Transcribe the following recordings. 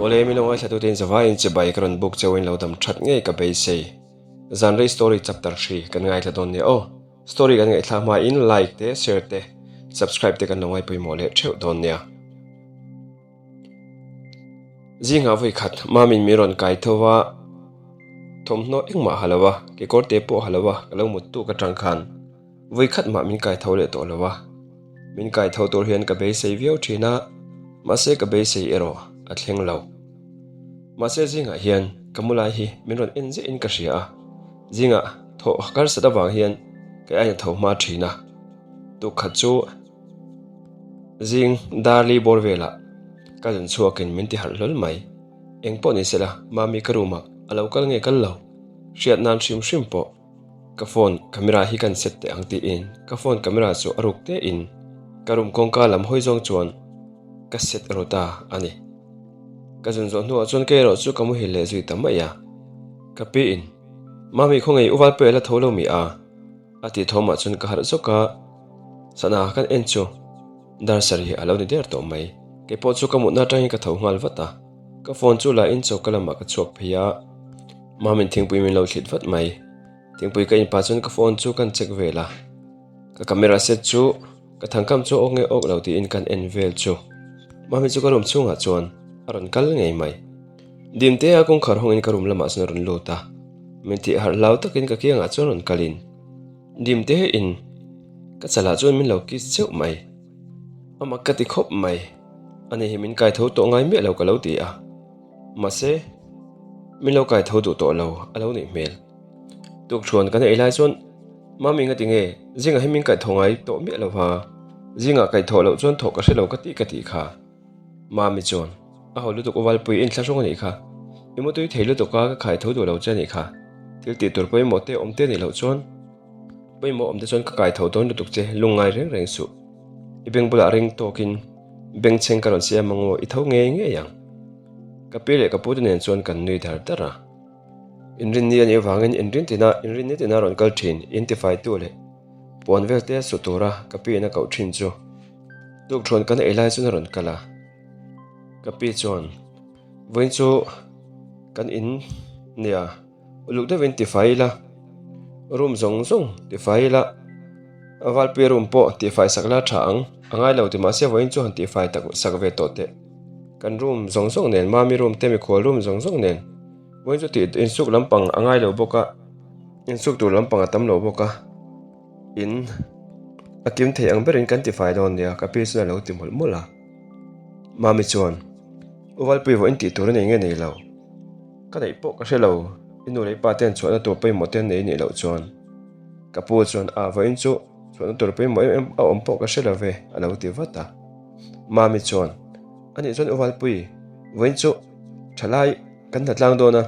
Awle min lo ngaithlatute in zavaiin chibai ka rawn buk cheu in lo dam that ngei ka beisei. Zanrei story chapter hri kan ngaithla dawn nia aw. Story kan ngaihthlak hmain like te, share te, subscribe te kan lo ngaipawimawh leh theuh dawn nia. Zingah vawi khat Mamin min rawn kai tho a, thawmhnaw engmah ha lo a, kekawr te pawh ha lo a, ka lo mut tuk atang khan vawi khat mah min kai tho leh tawh lo a. Min kai tho tur hian ka beisei viau thin a, mahse ka beisei erawh a thleng lo. Mahse zingah hian ka mu lai hi min rawn en zeuhin ka hria a, zingah thawh karsat avang hian kei aiin a tho hma thin a, tuk khat chu Zing Darli bawr velah ka zun chhuakin min ti harh hlawl mai. Eng pawh ni sela Mami ka room ah a lo kal nge kal lo hriat nan hrim hrim pawh ka phone camera hi kan set teh ang tiin ka phone camera chu a ruk te in ka room kawngka lam hawi zawng chuan ka set ru ta a ni. Ka zun zawh hnuah chuan kei erawh chu ka muhil leh zui ta mai a. Ka pi in Mami khawngaih u Valpuia la tho lo mi a? A tih thawmah chuan ka harh zawk a, sana kan en chu dar sarih a lo ni der tawh mai. Kei pawh chu ka mutna atangin ka tho nghal vat a, ka phone chu la in choka lamah ka chhuak phei a, Mamin thingpui min lo thlit vat mai. Thingpui ka in pah chuan ka phone chu kan check vel a, ka camera set chu ka thangkam chu awk nge awk lo tiin kan en vel chu Mami chu ka room chhungah chuan a rawn kal ngei mai. Dimtea kawngkhar hawngin ka room lamah chuan a rawn lut a, min tih harh hlau takin ka kiangah chuan rawn kalin Dimte in ka chalah chuan min lo kiss cheuh mai. A mak ka ti khawp mai, ani hi min kai tho tawh ngai miah lo ka lo ti a, mahse min lo kai tho duh tawh lo a lo nih hmel. Tukṭhuan kan ei lai chuan Mami nga tinge zingah hi min kaih tho ngai tawh miah lo va, zingah kaih thawh loh chuan thawh ka hre lo ka tih ka tih kha. Mami chuan, A haw lutuk Uvalpui in thlahrung a nih kha. I mutui thei lutuk a, ka khai tho duh lo che a nih kha. Thil tih tur pawimawh te awm te nih loh chuan pawimawh awm te chuan ka kai tho dawn lutuk che, lungngai reng reng suh. I beng bulah ring tawkin bengchheng ka rawn siam ang aw, i tho ngei ngei ang. Ka pi leh ka pu te nen chuan kan nui dar dar a. Inrinni a nih avangin inrin tina inrinni tina rawn kal thin intifaitu leh puan vel te su tura ka pi in a koh thin chu. Tukṭhuan kan ei lai chuan a rawn kal a, ka pi chuan vawiin chu kan in nia uluk deuhin tifai ila room zawng zawng tifai ila a valpui room pawh tifai sak la tha ang a ngai lo ti mahse vawiin chu han tifai tak sak ve tawh teh kan room zawng zawng nen mami room te mikhual room zawng zawng nen vawiin chu tih insuk lampang a ngai lo bawk a insuk tur lampang a tam lo bawk a. In a kim thei ang berin kan tifai dawn nia ka pi chuan a lo ti mawlh mawlh a. Mami chuan, U Valpui vawiin tih tur a nei nge nei lo? Ka neih pawh ka hre lo, i nu leh i pa ten chhuahna tur pawimawh te an nei nih loh chuan. Ka pu chuan, A vawiin chu chhuahna tur pawimawh em em a awm pawh ka hre lo ve a lo ti vat a. Mami chuan, A nih chuan U Valpui, vawiin chu thalai kan hnatlang dawn a.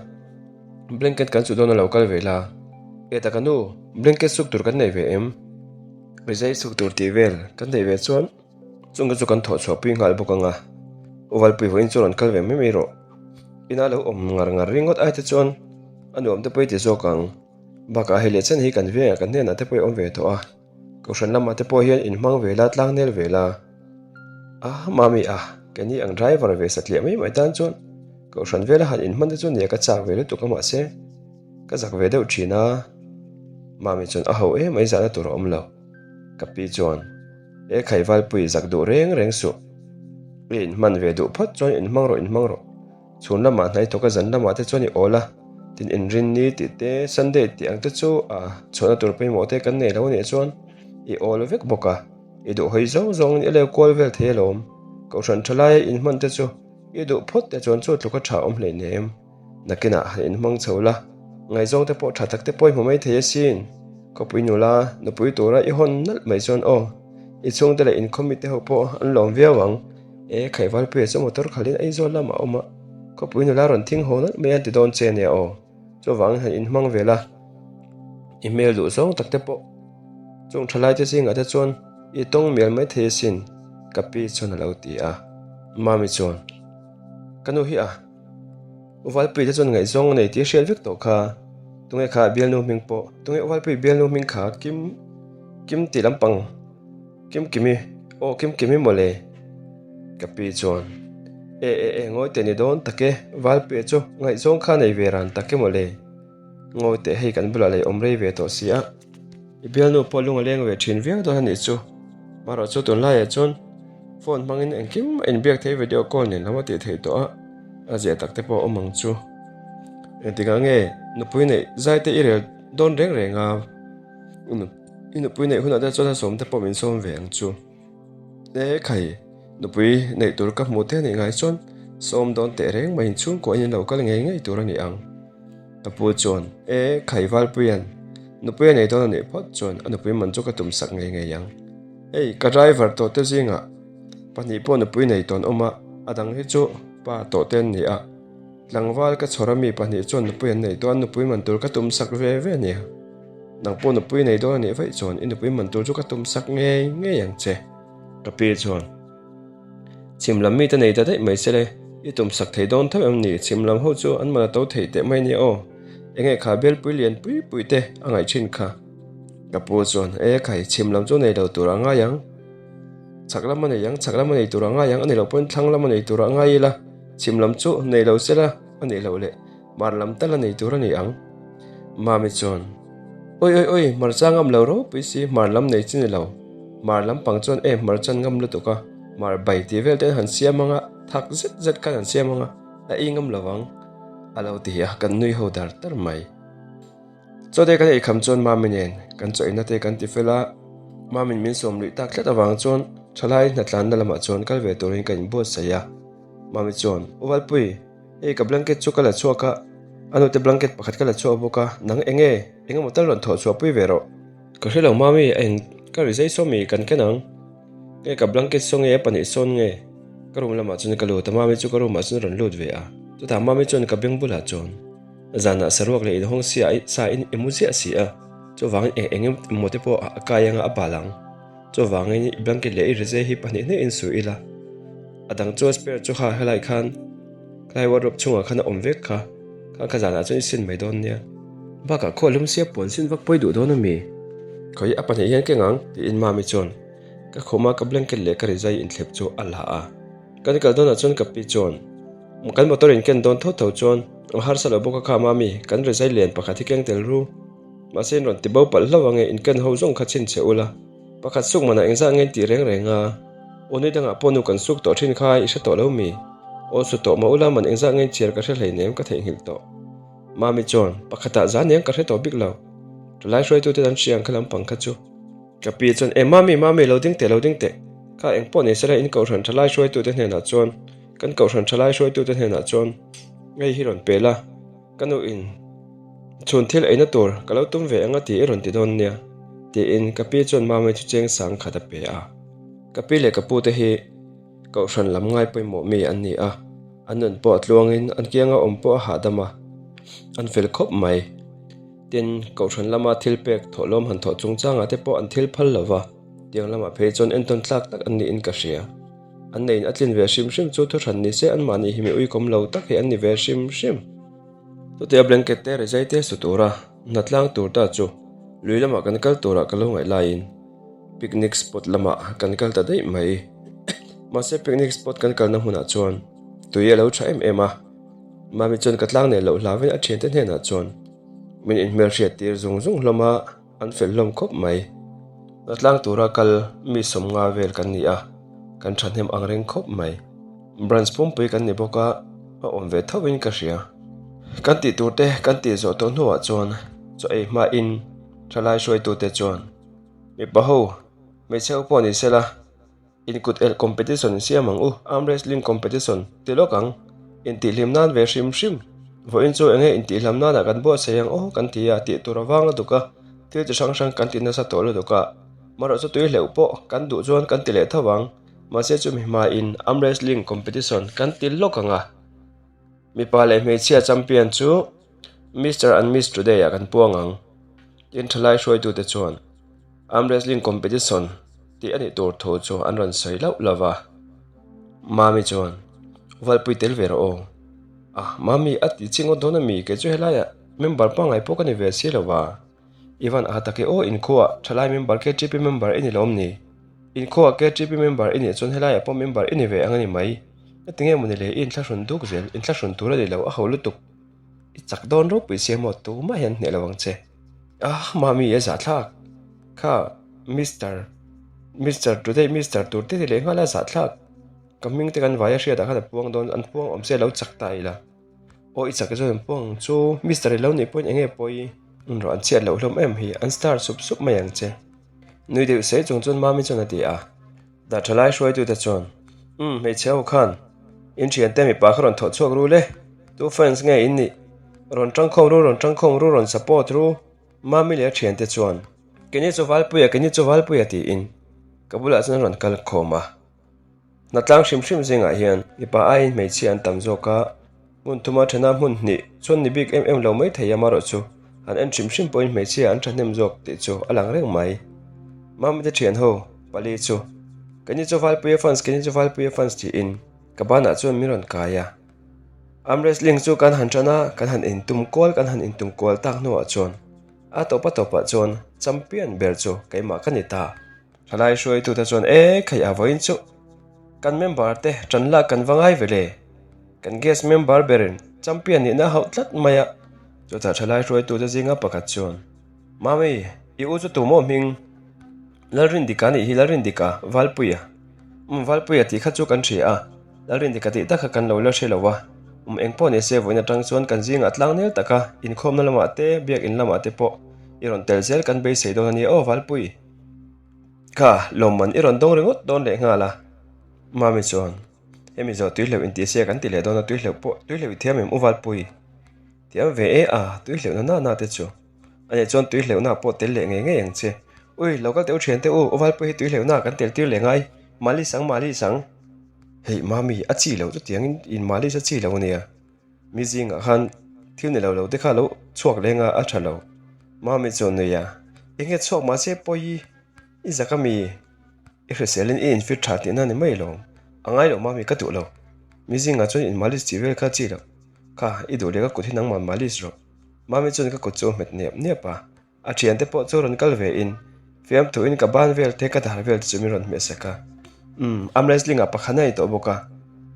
Blanket kan suh dawn a lo kal ve la. E taka nu, blanket suk tur kan nei ve em? Rizai suk tur tih vel kan neih ve chuan chung te chu kan thawh chhuah pui nghal bawk ang a. U Valpui vawiin chu rawn kal ve mai mai rawh. Ina lo awm ngar ngar ringawt ai te chuan a nuam te pawh i ti zawk ang. Bakah hei leh chen hi kan vengah kan hnenah te pawh i awm ve tawh a. Kohhran lamah te pawh hian inhmang ve la, tlang nel ve la. A, mami a, keini ang driver ve satliah mai mai tan chuan Kohhran vela han inhman te chu nia ka chak ve lutuk a mahse ka zak ve deuh thin a. Mami chuan a ho em mai zahna tur a awm lo. Ka pi chuan e Khaivalpui zak duh reng reng suh. I inhman ve duh phawt chuan inhmang rawh inhmang rawh. Chhun lamah hnai thawk a zan lamah te chuan i awl a, tin inrinni tih te Sunday tih ang te chu a chhuahna tur pawimawh te kan nei lo a nih chuan i awl vek bawk a, i duh hawi zawng zawngin i leu kual vel thei alawm. Kohhran tha laia inhman te chu i duh phawt te chuan chu tluk a tha awm hleinem. Nakinah han inhmang chho la, ngaihzawng te pawh tha tak te pawh i hmu mai thei asin. Khawpui nula, nupui tura i hawn nalh mai chuan aw, i chhungte leh inkhawmi te ho pawh an lawm viau ang. E, Khaivalpuia chu motor khalhin Aizawl lamah a awm a, khawpui nula rawn thing haw nalh mai an ti dawn che ania aw. Chuvangin han inhmang ve la, i hmel duh zawng tak te pawh chung thalai te zingah te chuan i tawng mial mai thei asin, ka pi chuan a lo ti a. Mami chuan, Ka nu hi a, U Valpui te chuan ngaihzawng a nei tih a hriat vek tawh kha, tunge kha bialnu hming pawh, tunge U Valpui bialnu hming kha Kim, Kim tih lampang. Kimkimi, aw Kimkimi mawle. Ka pi chuan. E e e, ngawi teh ni dawn tak e, Valpuia chu ngaihzawng kha nei ve ran tak e mawle. Ngawi teh hei kan bulah lei awm rei ve tawh si a, i bialnu pawh lung a leng ve thin viau dawn a nih chu. Marawh chu tunlaiah chuan phone hmangin engkim a inbiak thei video call nen lam a tih theih tawh a, a zia tak te pawh a awm ang chu. Engtikah nge nupui neih zai te i rel dawn reng reng a, i nupui neih hunah te chuan a sawm te pawh min sawm ve ang chu. E khai, nupui neih tur ka hmuh te a nih ngai chuan sawm dawn teh reng mai inchhungkaw in lo kal ngei ngei tur a ni ang. Ka pu chuan, E khai Valpuia'n nupui a nei dawn a nih phawt chuan a nupui man chu ka tum sak ngei ngei ang. Hei, ka driver tawh te zingah pahnih pawh nupui nei tawn awm a, a dang hi chu pa tawh te an ni a. Tlangval ka chhawr a mi pahnih chuan nupui an nei tawh a, nupui man tur ka tum sak ve ve a nia. Nang pawh nupui nei dawn a nih vaih chuan i nupui man tur chu ka tum sak ngei ngei ang che. Ka pi chuan, Chhim lam mite nei ta daih mai se le, i tum sak thei dawn tho em ni? Chhim lam ho chu an man a to thei teh mai nia aw. Enge kha belpui lian pui pui te a ngaih thin kha. Ka pu chuan, E khai, chhim lam chu nei lo tur a ngai ang. Chhak lam a nei ang, chhak lam a nei tur a ngai ang, a ni loh pawhin thlang lam a nei tur a ngai ila, chhim lam chu nei lo se la a nih loh leh. Hmar lam tal a nei tur a ni ang. Mami chuan, Oi oi oi, hmarcha ngam lo ropui si, hmar lam nei chi ni lo. Hmar lam pang chuan e hmarchan ngam lutuk a, hmar bai tih vel te an han siam ang a, thak zet zet khan an siam ang a, a ei ngam lo ang, a lo ti a, kan nui ho dar dar mai. Chawte kan eikham chuan Mami nen kan chaw inna te kan ti fel a, Mami'n min sawm luih tak tlat avang chuan thalai hnatlanna lamah chuan kal ve turin ka inbuatsaih a. Mami chuan, U Valpui, Hei ka blanket chu ka la chhuak a, a nute blanket pakhat ka la chhuak bawk a, nang eng nge, eng emaw tal rawn thawh chhuah pui ve rawh. Ka hre lo mami, a eng ka ri zai saw mi kan ken ang? Nge ka blanket saw nge a pahnih sawn nge? Ka room lamah chuan ka lut a, mami chu ka room ah chuan a rawn lut ve a, chutah mami chuan ka beng bulah chuan zanah saruak leh inhawng sia sa in i mu ziah si a, chuvangin eng eng emaw te pawh a kai anga a bal ang. Chuvangin i blanket leh i rizai hi pahnih hnih in su ila, a dang chu a spare chu kha helai khan helai wardrobe chhungah khan a awm vek kha, kha kha zanah chuan i sin mai dawn nia. Bakah khaw lum sia puan sin vak pawi duh dawn a mi? Khawi a pahnih hian keng ang? tiin Mami chuan ka khuma ka blanket leh ka rizai inthlep chu a la a. Kan kal dawnah chuan ka pi chuan kan motor in ken dawn tho tho chuan a harsa lo bawk a kha Mami, kan rizai lian pakhat hi keng tel ru. Mahse in rawn ti bo palh hlauh ange in ken ho zawng kha chhin che ula, pakhat suk manah engzah nge in tih reng reng a, aw nui dangah pawh nu kan suk tawh thin kha i hre tawh lo mi? Aw su tawh mah ula man engzah nge in chhiar ka hre hleinem ka theihnghilh tawh. Mami chuan, Pakhatah zan eng ka hre tawh bik lo, ṭhalai hruaitute an hria ang kha lampang kha chu. Ka pi chuan, E Mami, Mami lo ding teh lo ding teh, kha eng pawh ni sela in kohhran ṭhalai hruaitute hnenah chuan, kan kohhran ṭhalai hruaitute hnenah chuan ngei hi rawn pe la, Ka nu in chhun thil eina tur ka lo tum ve ang a tih i rawn ti dawn nia, tiin ka pi chuan Mami chu cheng sang khat a pe a. Ka pi leh ka pu te hi Kohhran lam ngai pawimawh mi an ni a, an nun pawh a tluangin an kianga awm pawh a hahdam a, an fel khawp mai. Tin, Kohhran lama thil pek thawhlawm han thawh chungchangah te pawh an thil phal lo va, tiang lamah phei chuan entawn tlak tak an niin ka hria. An neiin a tlin ve hrim hrim chu thuhran ni se anmahni hi mi uikawm lo tak hi an ni ve hrim hrim. Chutia blanket te rizai te su tura hna tlang tur ta chu lui lamah kan kal turah ka lo ngaih laiin picnic spot lamah kan kal ta daih mai. Mahse picnic spot kan kalna hmunah chuan tui a lo tha em em a, Mami chuan ka tlang nei loh hlauin a thiante hnenah chuan min inhmelhriat tir zung zung hlawm a. An fel hlawm khawp mai. Hnatlang tura kal mi sawmnga vel kan ni a, kan thahnem ang reng khawp mai. Branch pumpui kan ni bawk a, a awm ve tho in ka hria. Kan tih tur te kan tih zawh tawh hnuah chuan chaw ei hmain thalai hruaitute chuan mipa ho hmeichhe ho pawh ni sela, Inkut elh competition siam ang u, arm wrestling competition ti lawk ang, intihhlim nan ve hrim hrim. Vawiin chu enge intihhlam nanah kan buatsaih ang aw kan ti a, tih tur a vang lutuk a, thil chi hrang hrang kan ti nasa tawh lutuk a, marawh chu tui hleuh pawh kan duh chuan kan ti leh tho ang, mahse chumi hmain arm wrestling competition kan ti lawk ang a. Mipa leh hmeichhia champion chu Mister and Miss Today ah kan puang ang, tin thalai hruaitute chuan arm wrestling competition tih a nih tur thu chu an rawn sawi lauh lo va. Mami chuan, Valpui tel ve rawh aw. Ah, Mami a ti chi ngawt dawn a mi, kei chu helaiah member pangngai pawh ka ni ve si lo va. Ivan a tak e aw, inkhuaah thalai member KTP member i ni lawm ni? Inkhuaah KTP member i nih chuan helaiah pawh member i ni ve ang a ni mai. Heti nge mawni le i inthlahrun duk zel, inthlahrun tur a ni lo, a ho lutuk. I chak dawn ropui sia maw tumah hian hneh lo ang che. Ah, mami a zahthlak. Kha, Mister, Mister today Mister tur te ti leh nghal a zahthlak. Ka hming te kan vai a hriatah khan a puang dawn, an puang awm se lo chak ta ila. Aw i chak zawk an puang ang chu, Mister i lo nih pawhin eng nge pawi? An rawh an chhiat loh hlawm em hi, an star sup sup mai ang che. Nui deuh sei chung chuan mami chuan a ti a. Dah tha lai hruaitute chuan, Umm, hmeichhe ho khan in thiante mipa kha rawn thawh chhuak ru le, tu fans nge in nih? Rawn tangkhawm ru, rawn tangkhawm ru, rawn support ru, Mami leh a thiante chuan, Keini chu Valpuia, keini chu Valpuia tiin ka bulah chuan an rawn kal khawm a. Hnatlang hrim hrim zingah hian mipa aiin hmeichhia an tam zawk a, hmun thuma thena hmun hnih chuan ni bik em em lo mai thei amarawh chu han en hrim hrim pawhin hmeichhia an thahnem zawk tih chu a lang reng mai. Mamite thian ho pali chu Keini chu Valpuia fans, keini chu Valpuia fans tiin ka banah chuan min rawn kai a. Arm wrestling chu kan han tan a, kan han intum kual kan han intum kual tak hnuah chuan a tawp a tawpah chuan champion ber chu keimah ka ni ta. Thalai hruaitute chuan e khaih a vawiin chu kan member te tan lak kan va ngai ve le, kan guest member berin champion nihna a hauh tlat mai a, chutah thalai hruaitute zinga pakhat chuan Mami, i u chu tu maw hming? Lalrindika nih hi Lalrindika, Valpuia. Umm Valpuia tih kha chu kan hria a, Lalrindika tih tak kha kan lo la hre lo a, umm eng pawh ni se vawiin atang chuan kan zingah tlang nel taka inkhawmna lamah te biakin lamah te pawh i rawn tel zel kan beisei dawn a nia aw Valpui. Kha, lawmman i rawn dawng ringawt dawn leh nghal a. Mami chuan, Hemi zawh tuihleuh intih sia kan ti leh dawn a, tuihleuh pawh, tuihleuh i thiam em u Valpui? Thiam ve e a, tuihleuhna na na te chu. A nih chuan tuihleuhna pawh tel leh ngei ngei ang che. Ui, lo kal teh u thian te u, u Valpui hi tuihleuhna kan tel tir leh ngai. Malis ang, malis ang. Hei Mami, a chi loh chutiangin in malis a chi lo ania. Mi zingah khan thil ni lo lo te kha lo chhuak leng a, a tha lo. Mami chuan nui a, Eng nge chhuak mahse pawi i zak a mi? I hriselin i infit tha tihna ni mai lo. A ngai lo Mami ka duh lo. Mi zingah chuan in malis tih vel kha chi loh. Kha, i duh leh ka kut hi nangmah malis rawh. Mami chuan ka kut chu a hmet niap niap a. A thiante pawh chu rawn kal ve in fiamthu in ka ban vel te ka dar vel te chu min rawn hmeh sak a. Umm, arm wrestling ah pakhatna a ni tawh bawk a,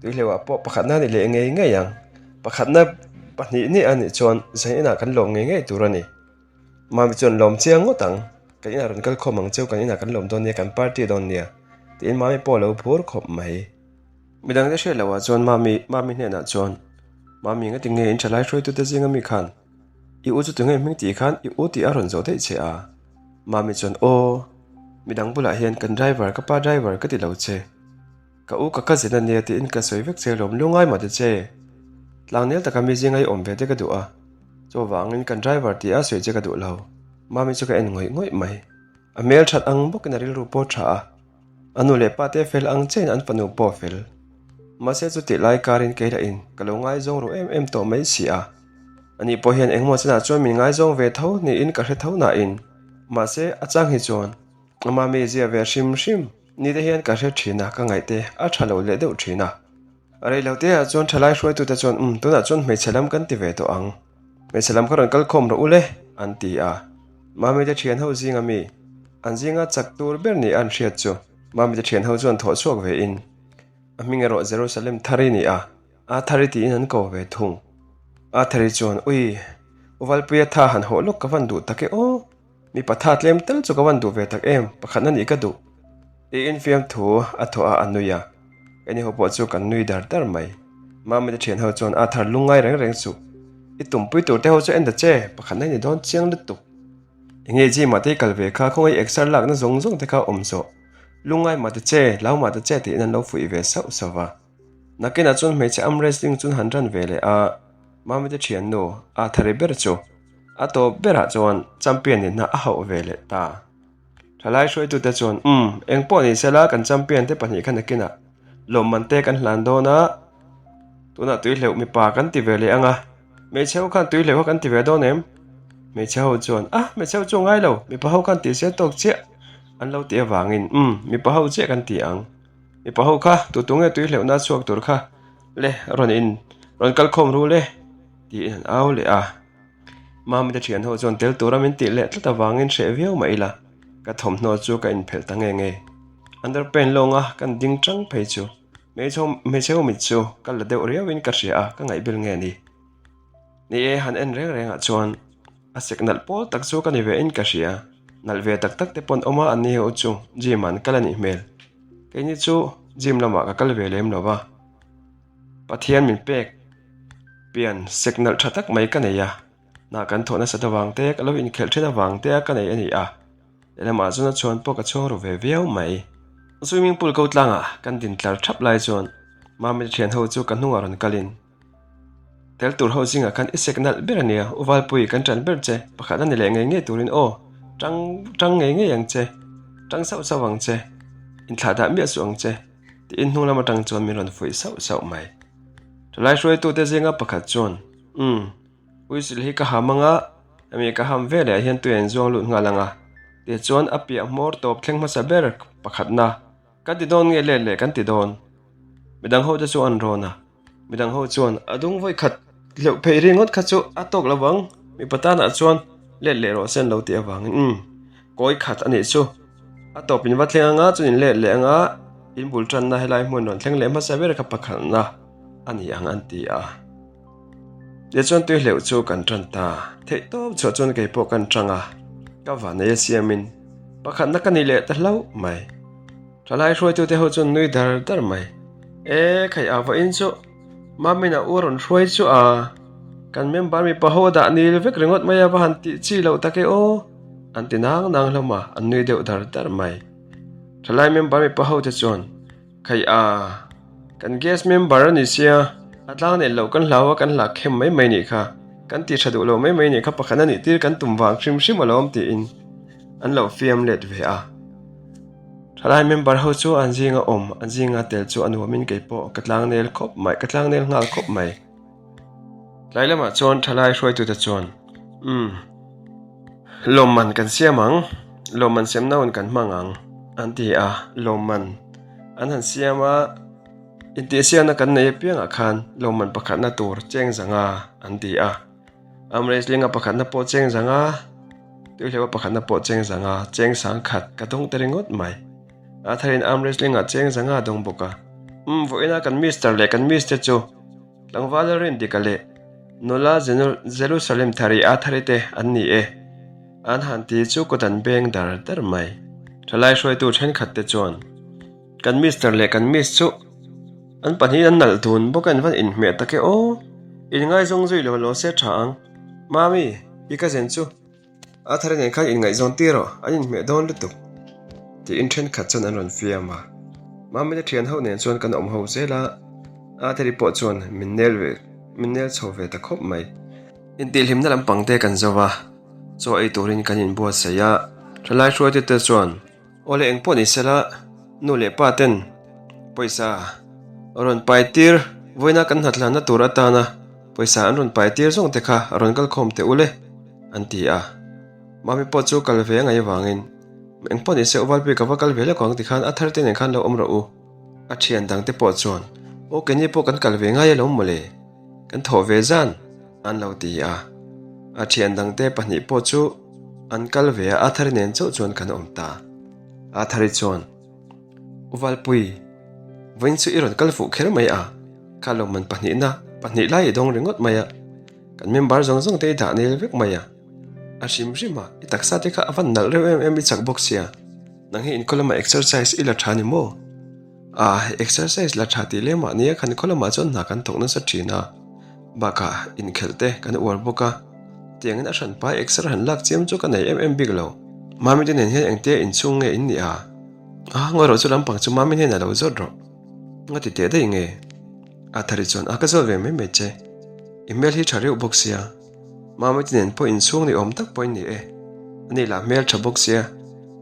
tuihleuh ah pawh pakhatna a ni leh ngei ngei ang. Pakhatna pahnih nih a nih chuan zan inah kan lawm ngei ngei tur a ni. Mami chuan lawm chiang ngawt ang, kan inah rawn kal khawm ang cheu kan inah kan lawm dawn nia, kan party dawn nia tiin Mami pawh a lo phur khawp mai. Midangte hriat loh ah chuan Mami, Mami hnenah chuan, Mami ngati nge in thalai hruaitute zinga mi khan I u chu tunge hming tih khan i u tih a rawn zawh daih che a. Mami chuan aw, midang bulah hian kan driver ka pa driver ka ti lo che. Ka u ka cousin a nia tiin ka sawi vek che lawm lungai mah ti che. Tlangnel taka mi zinga i awm ve te ka duh a, chuvangin kan driver tih a sawi che ka duh lo. Mami chu ka en ngawih ngawih mai. A hmel that ang bawkin a rilru pawh tha a. A nu leh pa te fel ang chiahin an fanu pawh fel. Mahse chutih lai karin kei lah in ka lo ngaizawng ru em em tawh mai si a. Ani pawh hian engmaw chenah chuan min ngaizawng ve tho niin ka hre tho nain. Mahse a chang hi chuan ama mi zia ve hrim hrim ni te hian ka hre thin a, ka ngaih te a tha lo leh deuh thin a. Reilote ah chuan thalai hruaitute chuan umm tunah chuan hmeichhe lam kan ti ve tawh ang. Hmeichhe lam kha rawn kal khawm rawh u le, an ti a. Mamite thian ho zinga mi, an zinga chak tur ber ni an hriat chu Mamite thian ho chuan thawh chhuak ve in, a hming erawh Jerusalem Thari ni a, Athari tiin an ko ve thung. Athari chuan, Ui, U Valpuia tha han hawh lawk ka van duh tak e aw. Mipa tha tlem tal chu ka van duh ve tak em, pakhatna nih ka duh. Tiin fiamthu a thawh a, a nui a. Kei ho pawh chu kan nui dar dar mai. Mamite thian ho chuan a thar lungngai reng reng suh. I tumpui tur te ho chu en ta che, pakhatna i ni dawn chiang lutuk. Enge gym ah te i kal ve kha, khawngaih exer lakna zawng zawng te kha awm zawh. Lungngai mah ta che, lau mah ta che tiin an lo fuih ve sauh sauh va. Nakinah chuan hmeichhe arm wrestling chu han ran ve leh a, Mamite thiannu a thari ber chu a tawp berah chuan champion nihna a hauh ve leh ta. Thalai hruaitute chuan, Umm, eng pawh ni sela kan champion te pahnih kha nakinah lawmman te kan hlan dawn a, tunah tuihleuh mipa kan ti ve leh ang a, hmeichhe ho khan tuihleuh kha kan ti ve dawn em? Hmeichhe ho chuan, Ah, hmeichhe ho chu a ngai lo, mipa ho khan tih se tawk chiah an lo tih avangin, Umm, mipa ho chiah kan ti ang. Mipa ho kha tu tu nge tuihleuhna chhuak tur kha le rawn in rawn kal khawm ru le tiin an au leh a. Mamite thian ho chuan tel tura min tih leh tlat avangin hreh viau mah ila ka thawmhnaw chu ka inphelh ta nge nge. Underpant lawnga kan ding tang phei chu. Hmeichhe ho mit chu ka la deuh riauin ka hria a, ka ngaihbel nge ni? Ni e, han en reng rengah chuan a sek nalh pawl tak chu ka ni ve in ka hria. Nalh ve tak tak te pawn awm a, an ni ho chu gym ah an kal a nih hmel. Keini chu gym lamah ka kal ve lem lo va. Pathian min pek pian sek nalh tha tak mai ka nei a, hna kan thawh nasat avang te, ka lo inkhelh then avang te a ka nei a ni a. Lehlamah chuan a chhuan pawh ka chhuang ru ve viau mai. Swimming pool ko tlangah kan din tlar thap lai chuan Mamit thian ho chu ka hnungah rawn kalin tel tur ho zingah khan i sek nalh ber a nia, U Valpui kan ṭan ber che, pakhat a ni leh ngei ngei turin aw, ṭang ṭang ngei ngei ang che, ṭang sauh sauh ang che, inthlah dah miah suh ang che, tiin hnung lam aṭang chuan min rawn fuih sauh sauh mai. Ṭhalai hruaitute zinga pakhat chuan, Umm. Whistle hi ka ham anga, hemi ka ham veleh ah hian tui a inzuang lut nghal anga, tichuan a piah hmawr tawp thleng hmasa ber pakhatna kan ti dawn nge let leh kan ti dawn. Midang ho te chu an rawn a, midang ho chuan a dung vawi khat hleuh phei ringawt kha chu a tawk lo vang, mipa tanah chuan let leh rawh se an lo tih avangin umm kawi khat a nih chu, a tawp in va thleng anga chuan in let leh anga in bul tanna helai hmun rawn thleng leh hmasa ber kha pakhatna a ni ang an ti a. Tichuan tui hleuh chu kan tan ta. Theih tawp chhuah chuan kei pawh kan tang a, ka vanei a siamin pakhatna ka ni leh ta hlauh mai. Thalai hruaitute ho chuan nui dar dar mai. E, khai a vawiin chu Mamina u a rawn hruai chu a, kan member mipa ho a dah nil vek ringawt mai a va han tih chi loh tak e aw, an ti nang nang hlawm a, an nui deuh dar dar mai. Thalai member mipa ho te chuan. Khai a, kan guest member a ni sia, a tlang neih loh kan hlau a kan hlak khem mai mai nih kha, kan ti tha duh lo mai mai nih kha pakhat a nih tir kan tum vang hrim hrim alawm tiin an lo fiam let ve a. Thalai member ho chu an zinga awm, an zinga tel chu a nuamin kei pawh ka tlang nel khawp mai, ka tlang nel nghal khawp mai. Tlai lamah chuan thalai hruaitute chuan, Umm. Lawmman kan siam ang, lawmman siamna hun kan hmang ang, an ti a, lawmman an han siam a, intihsiakna kan nei apiangah khan lawmman pakhatna tur cheng zanga an ti a, arm wrestling a pakhatna pawh cheng zanga, tuihleuh a pakhatna pawh cheng zanga, cheng sang khat ka dawng ta ringawt mai. A tharin arm wrestling ah cheng zanga a dawng bawk a, umm vawiina kan mister leh kan miss te chu. Tlangval a rin dik a leh nula Jerusalem thari a thari te an ni e. An han ti chu kut an beng dar dar mai. Thalai hruaitu thenkhat te chuan kan Mister leh kan Miss chu an pahnihin an nalh dun bawk a an van inhmeh tak e aw. Inngaizawng zui lo lo se tha ang. Mami, i ka zen chu. A thar nen khan inngaihzawn tir rawh, an inhmeh dawn lutuk tiin thenkhat chuan an rawn fiam a. Mamita thian ho nen chuan kan awm ho zel a, Athari pawh chuan min nel ve min nel chho ve ta khawp mai. Intihhlimna lampang te kan zo va, chaw ei turin kan inbuatsaih a, thalai hruaitute chuan Aw le engpawh ni sela, nu leh pa ten pawisa rawn pai tir vawiina kan hnathlanna tur atana pawisa an rawn pai tir zawng te kha rawn kal khawm teh ule an ti a. Mami pawh chu kal ve a ngaih avangin engpawh ni se Uvalpui ka va kal ve lawk ang tikhan a thar te nen khan lo awm rawh u. A thian dang te pawh chuan aw keini pawh kan kal ve ngai alawm mawle, kan thawh ve zan an lo ti a. A thian dang te pahnih pawh chu An kal ve a, Athari nen chauh chuan kan awm ta. Athari chuan, U Valpui, vawiin chu i rawn kal fuh kher mai a, kha lawmman pahnihna pahnih lai i dawng ringawt mai a, kan member zawng zawng te i dah nel vek mai a, a hrim hrim a, i taksa te kha a van nalh reuh em em i chak bawk sia, nang hi inkhaw lamah exercise i la tha ni maw? A, exercise la tha tih lem ah nia khan khaw lamah chuan hna kan thawk nasa thin a, bakah inkhelh te kan uar bawk a, tiangin a hran pai exer han lak chiam chu ka nei em em bik lo. Mami te nen hian engtia inchhung nge in nih a? A, ngawi rawh chu lampang chu Mami hnenah lo zawt rawh. Nga ti teh daih nge? A thari chuan a ka zawt ve mai mai che. I hmel hi tha reuh bawk sia. Mami te nen pawh inchhung ni awm tak pawh in ni e. Ani lah hmel tha bawk sia.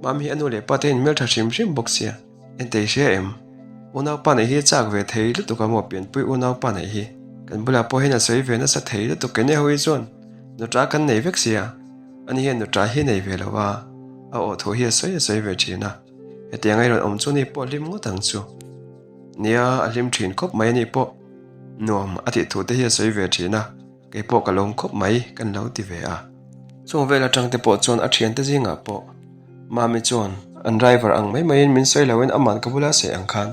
Mami hi a nu leh pa te hian hmel tha hrim hrim bawk sia. Entei hria em? Unaupa neih hi a chak ve thei lutuk a maw pianpui unaupa neih hi. Kan bulah pawh hian a sawi ve nasa thei lutuk kei nei ho hi chuan nuṭa kan nei vek sia. Ani hian nuṭa hi nei ve lo a, a aw thu hi a sawi a sawi ve thin a. Hetiang a i rawn awm chu ni pawh hlim ngawt ang chu. Nia, a hlim thin khawp mai ani pawh nuam a tih thu te hi a sawi ve thin a. Kei pawh ka lawm khawp mai kan lo ti ve a. Chung vel atang te pawh chuan a thiante zingah pawh Mami chuan an driver ang mai maiin min sawi loin aman ka bula sawi ang khan.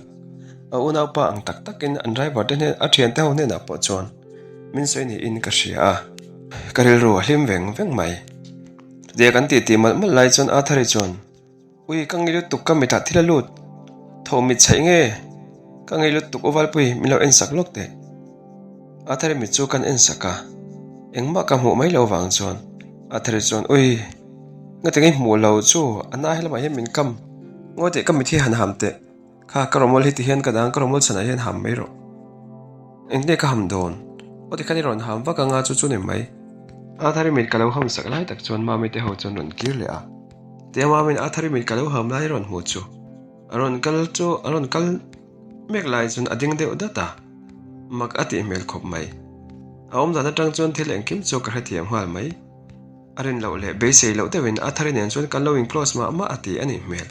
A unaupa ang tak takin an driver te hnen a thiante ho hnenah pawh chuan min sawi niin ka hria a, ka rilru a hlim veng veng mai. Chutia kan titi malh malh lai chuan Arthur-i chuan, Ui, ka ngei lutuk ka mitah thil a lut, tho mit chhaih nge? Ka ngei lutuk u Valpui, min lo en sak lawk teh. Arthur-i mit chu kan en sak a, engmah ka hmuh mai lo vang chuan Arthur-i chuan, Ui, ngatinge i hmuh lo chu, a na helamah hian min kam, ngawi teh ka mit hi han ham teh. Kha ka rawmawl hi tihian ka dang ka rawmawl chhanah hian ham mai rawh. Engtinge ka ham dawn? Aw tikhan i rawn ham vak anga chu chu ni mai. Athari mit ka lo ham sak lai tak chuan Mami te ho chuan rawn kir leh a. Tia Mami'n Athari mit ka lo ham lai a rawn hmuh chu a rawn kal chu a rawn kal mek lai chuan a ding deuh dat a. Mak a tih hmel khawp mai. A awmdan atang chuan thil engkim chu ka hrethiam nghal mai. A rin loh leh beisei loh deuhin Athari nen chuan kan lo in close mah mah a ti a nih hmel.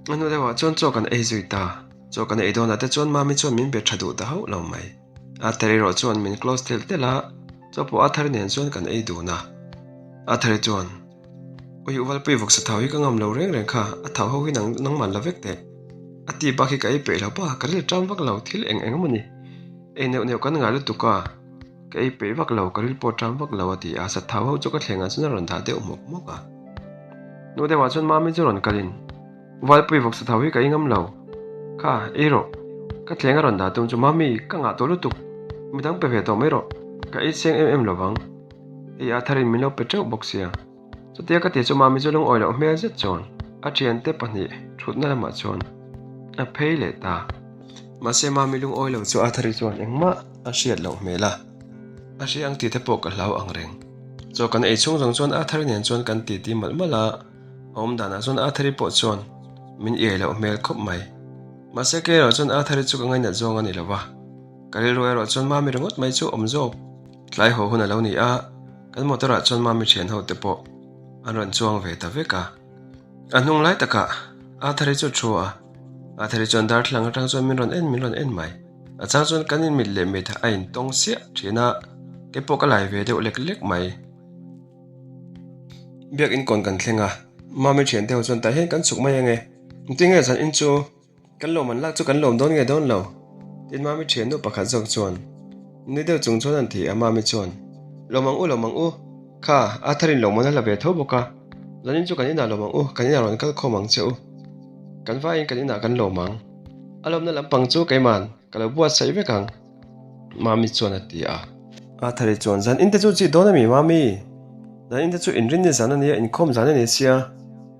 A hnu deuhah chuan chaw kan ei zui ta. Chaw kan ei dawnah te chuan Mami chuan min be tha duh ta hauh lo mai. Arthur erawh chuan min close telh telh a, chaw pawh Arthur nen chuan kan ei dun a. Arthur chuan, Ui, u Valpui vawksa thau hi ka ngam lo reng reng kha, a thau ho hi nang nangman la vek teh. A ti bak hi ka ei peih lo pa, ka ril ṭam vak lo, thil eng eng emaw ni. Ei neuh neuh kan ngai lutuk a, ka ei peih vak lo, ka ril pawh ṭam vak lo a ti a, sa thau ho chu ka thlengah chuan a rawn dah deuh hmawk hmawk a. Nu deuhah chuan Mami chu rawn kalin, Valpui vawksa thau hi ka ei ngam lo. Kha, ei rawh. Ka thleng a rawn dah tum chu Mami, ka ngah tawh lutuk. Midang pe ve tawh mai rawh. Ka ei cheng em em lo vang. Hei a tharin min lo pe teuh bawk sia. Chutia ka ti chu Mami chu lungawi loh hmel zet chuan a thiante pahnih thutna lamah chuan a phei leh ta. Mahse Mami lungawi lo chu a thari chuan engmah a hriat loh hmel a. A hria ang tih te pawh ka hlau ang reng. Chaw kan ei chhung zawng chuan Arthur nen chuan kan titi malh malh a, a awm danah chuan Arthur-i pawh chuan min iai loh hmel khawp mai. Mahse kei erawh chuan Arthur-i chu ka ngainat zawng a ni lo va, ka rilru erawh chuan Mami ringawt mai chu awm zawk. Tlai haw hun a lo ni a, kan motor ah chuan Mami thian ho te pawh an rawn chuang ve ta vek a. A hnung lai takah Arthur-i chu a thu a, Arthur-i chuan darthlalang atang chuan min rawn en min rawn en mai. A chang chuan kan inmit leh mit a intawng siah thin a, kei pawh ka lai ve deuh lek lek mai. Biakin kawn kan thleng a, Mami thiante ho chuan tah hian kan chhuk mai ange, engtin nge zan in chu kan lawm an lak chu kan lawm dawn nge dawn lo? Tin Mami thiannu pakhat zawk chuan nui deuh chung chuan an ti a, Mami chuan lawm ang u lawm ang u, kha a tharin lawmman a la ve tho bawk a, zan in chu kan inah lawm ang u, kan inah rawn kal khawm ang che u, kan vaiin kan inah kan lawm ang. A lawmna lampang chu keiman ka lo buatsaih vek ang, Mami chuan a ti a. Athari chuan, Zan inte chu chi dawn a mi, Mami? Zan inte chu inrinni zan a nia, inkhawm zan a ni sia.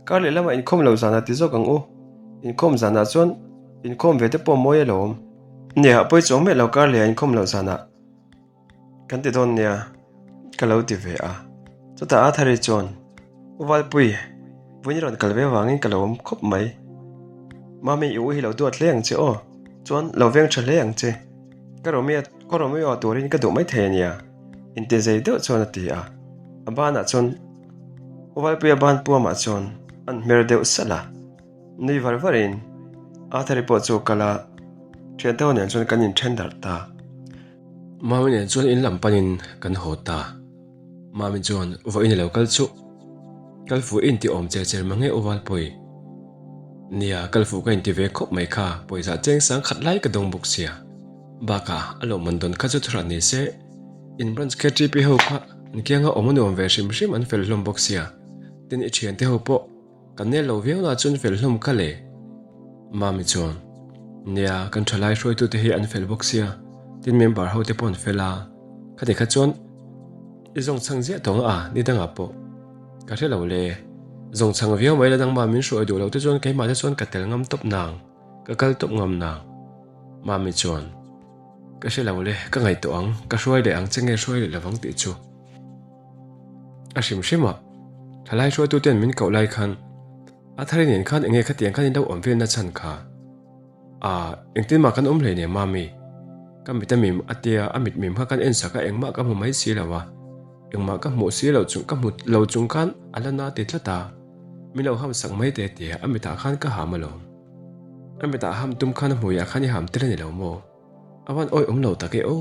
Kar leh lamah inkhawm lo zanah ti zawk ang u. Inkhawm zanah chuan inkhawm ve te pawh mawi alawm. Nia, pawi chuang miah lo kar lehah inkhawm loh zanah. Kan ti dawn nia, ka lo ti ve a. Chutah Athari chuan, U Valpui, vawiin i rawn kal ve avangin ka lo awm khawp mai. Mami, i u hi lo duat hle ang che aw. Chuan, lo veng tha hle ang che. Ka Romeo, ka Romeo turin ka duh mai thei a nia, inti zei deuh chuan a ti a. A banah chuan, U Valpuia ban puamah chuan an hmer deuh salh a. Nui var varin Athari pawh chu kal a, thiante ho nen chuan kan inthen darh ta. Mami nen chuan in lam panin kan haw ta. Mami chuan vawiin a lo kal chu. Kal fuh i inti awm cher cher mang e U Valpui. Nia, kal fuh ka inti ve khawp mai kha, pawisa cheng sang khat lai ka dawng bawk sia. Bakah a lawmman dawn kha chu thuhran ni se, in branch KTP ho kha an kianga awm a nuam ve hrim hrim an fel hlawm bawk sia. Tin i thiante ho pawh Ka nel lo viau na chuan fel hlawm ka le. Mami chuan, Nia, kan thalai hruaitute hi an fel bawk sia, tin member ho te pawh an fel a, khati kha chuan i zawng chhang ziah tawng a, ni dangah pawh ka hre lo le. Zawng chhang viau mai la nangmah min hruai duh lo te chuan keimah te chuan ka tel ngam tawp nang, ka kal tawp ngam nang. Mami chuan, Ka hre lo le, ka ngaihtuah ang, ka hruai leh ang che nge hruai leh lovang tih chu. A hrim hrim a, thalai hruaituten min koh lai khan a thari nen khan enge khatiang khan in lo awm velna chhan kha? Aa, engtin mah kan awm hlei nen Mami. Ka mit a mim a tia a mit mim kha kan en sak a engmah ka hmu mai si lo a, engmah ka hmuh si lo chung ka hmu lo chung khan a la na ti tlat a, min lo ham sak mai te tia a mitah khan ka ham alawm. A mitah ham tum khan a hmuiah khan i ham tel a ni lo maw? A van awi awm lo tak e aw.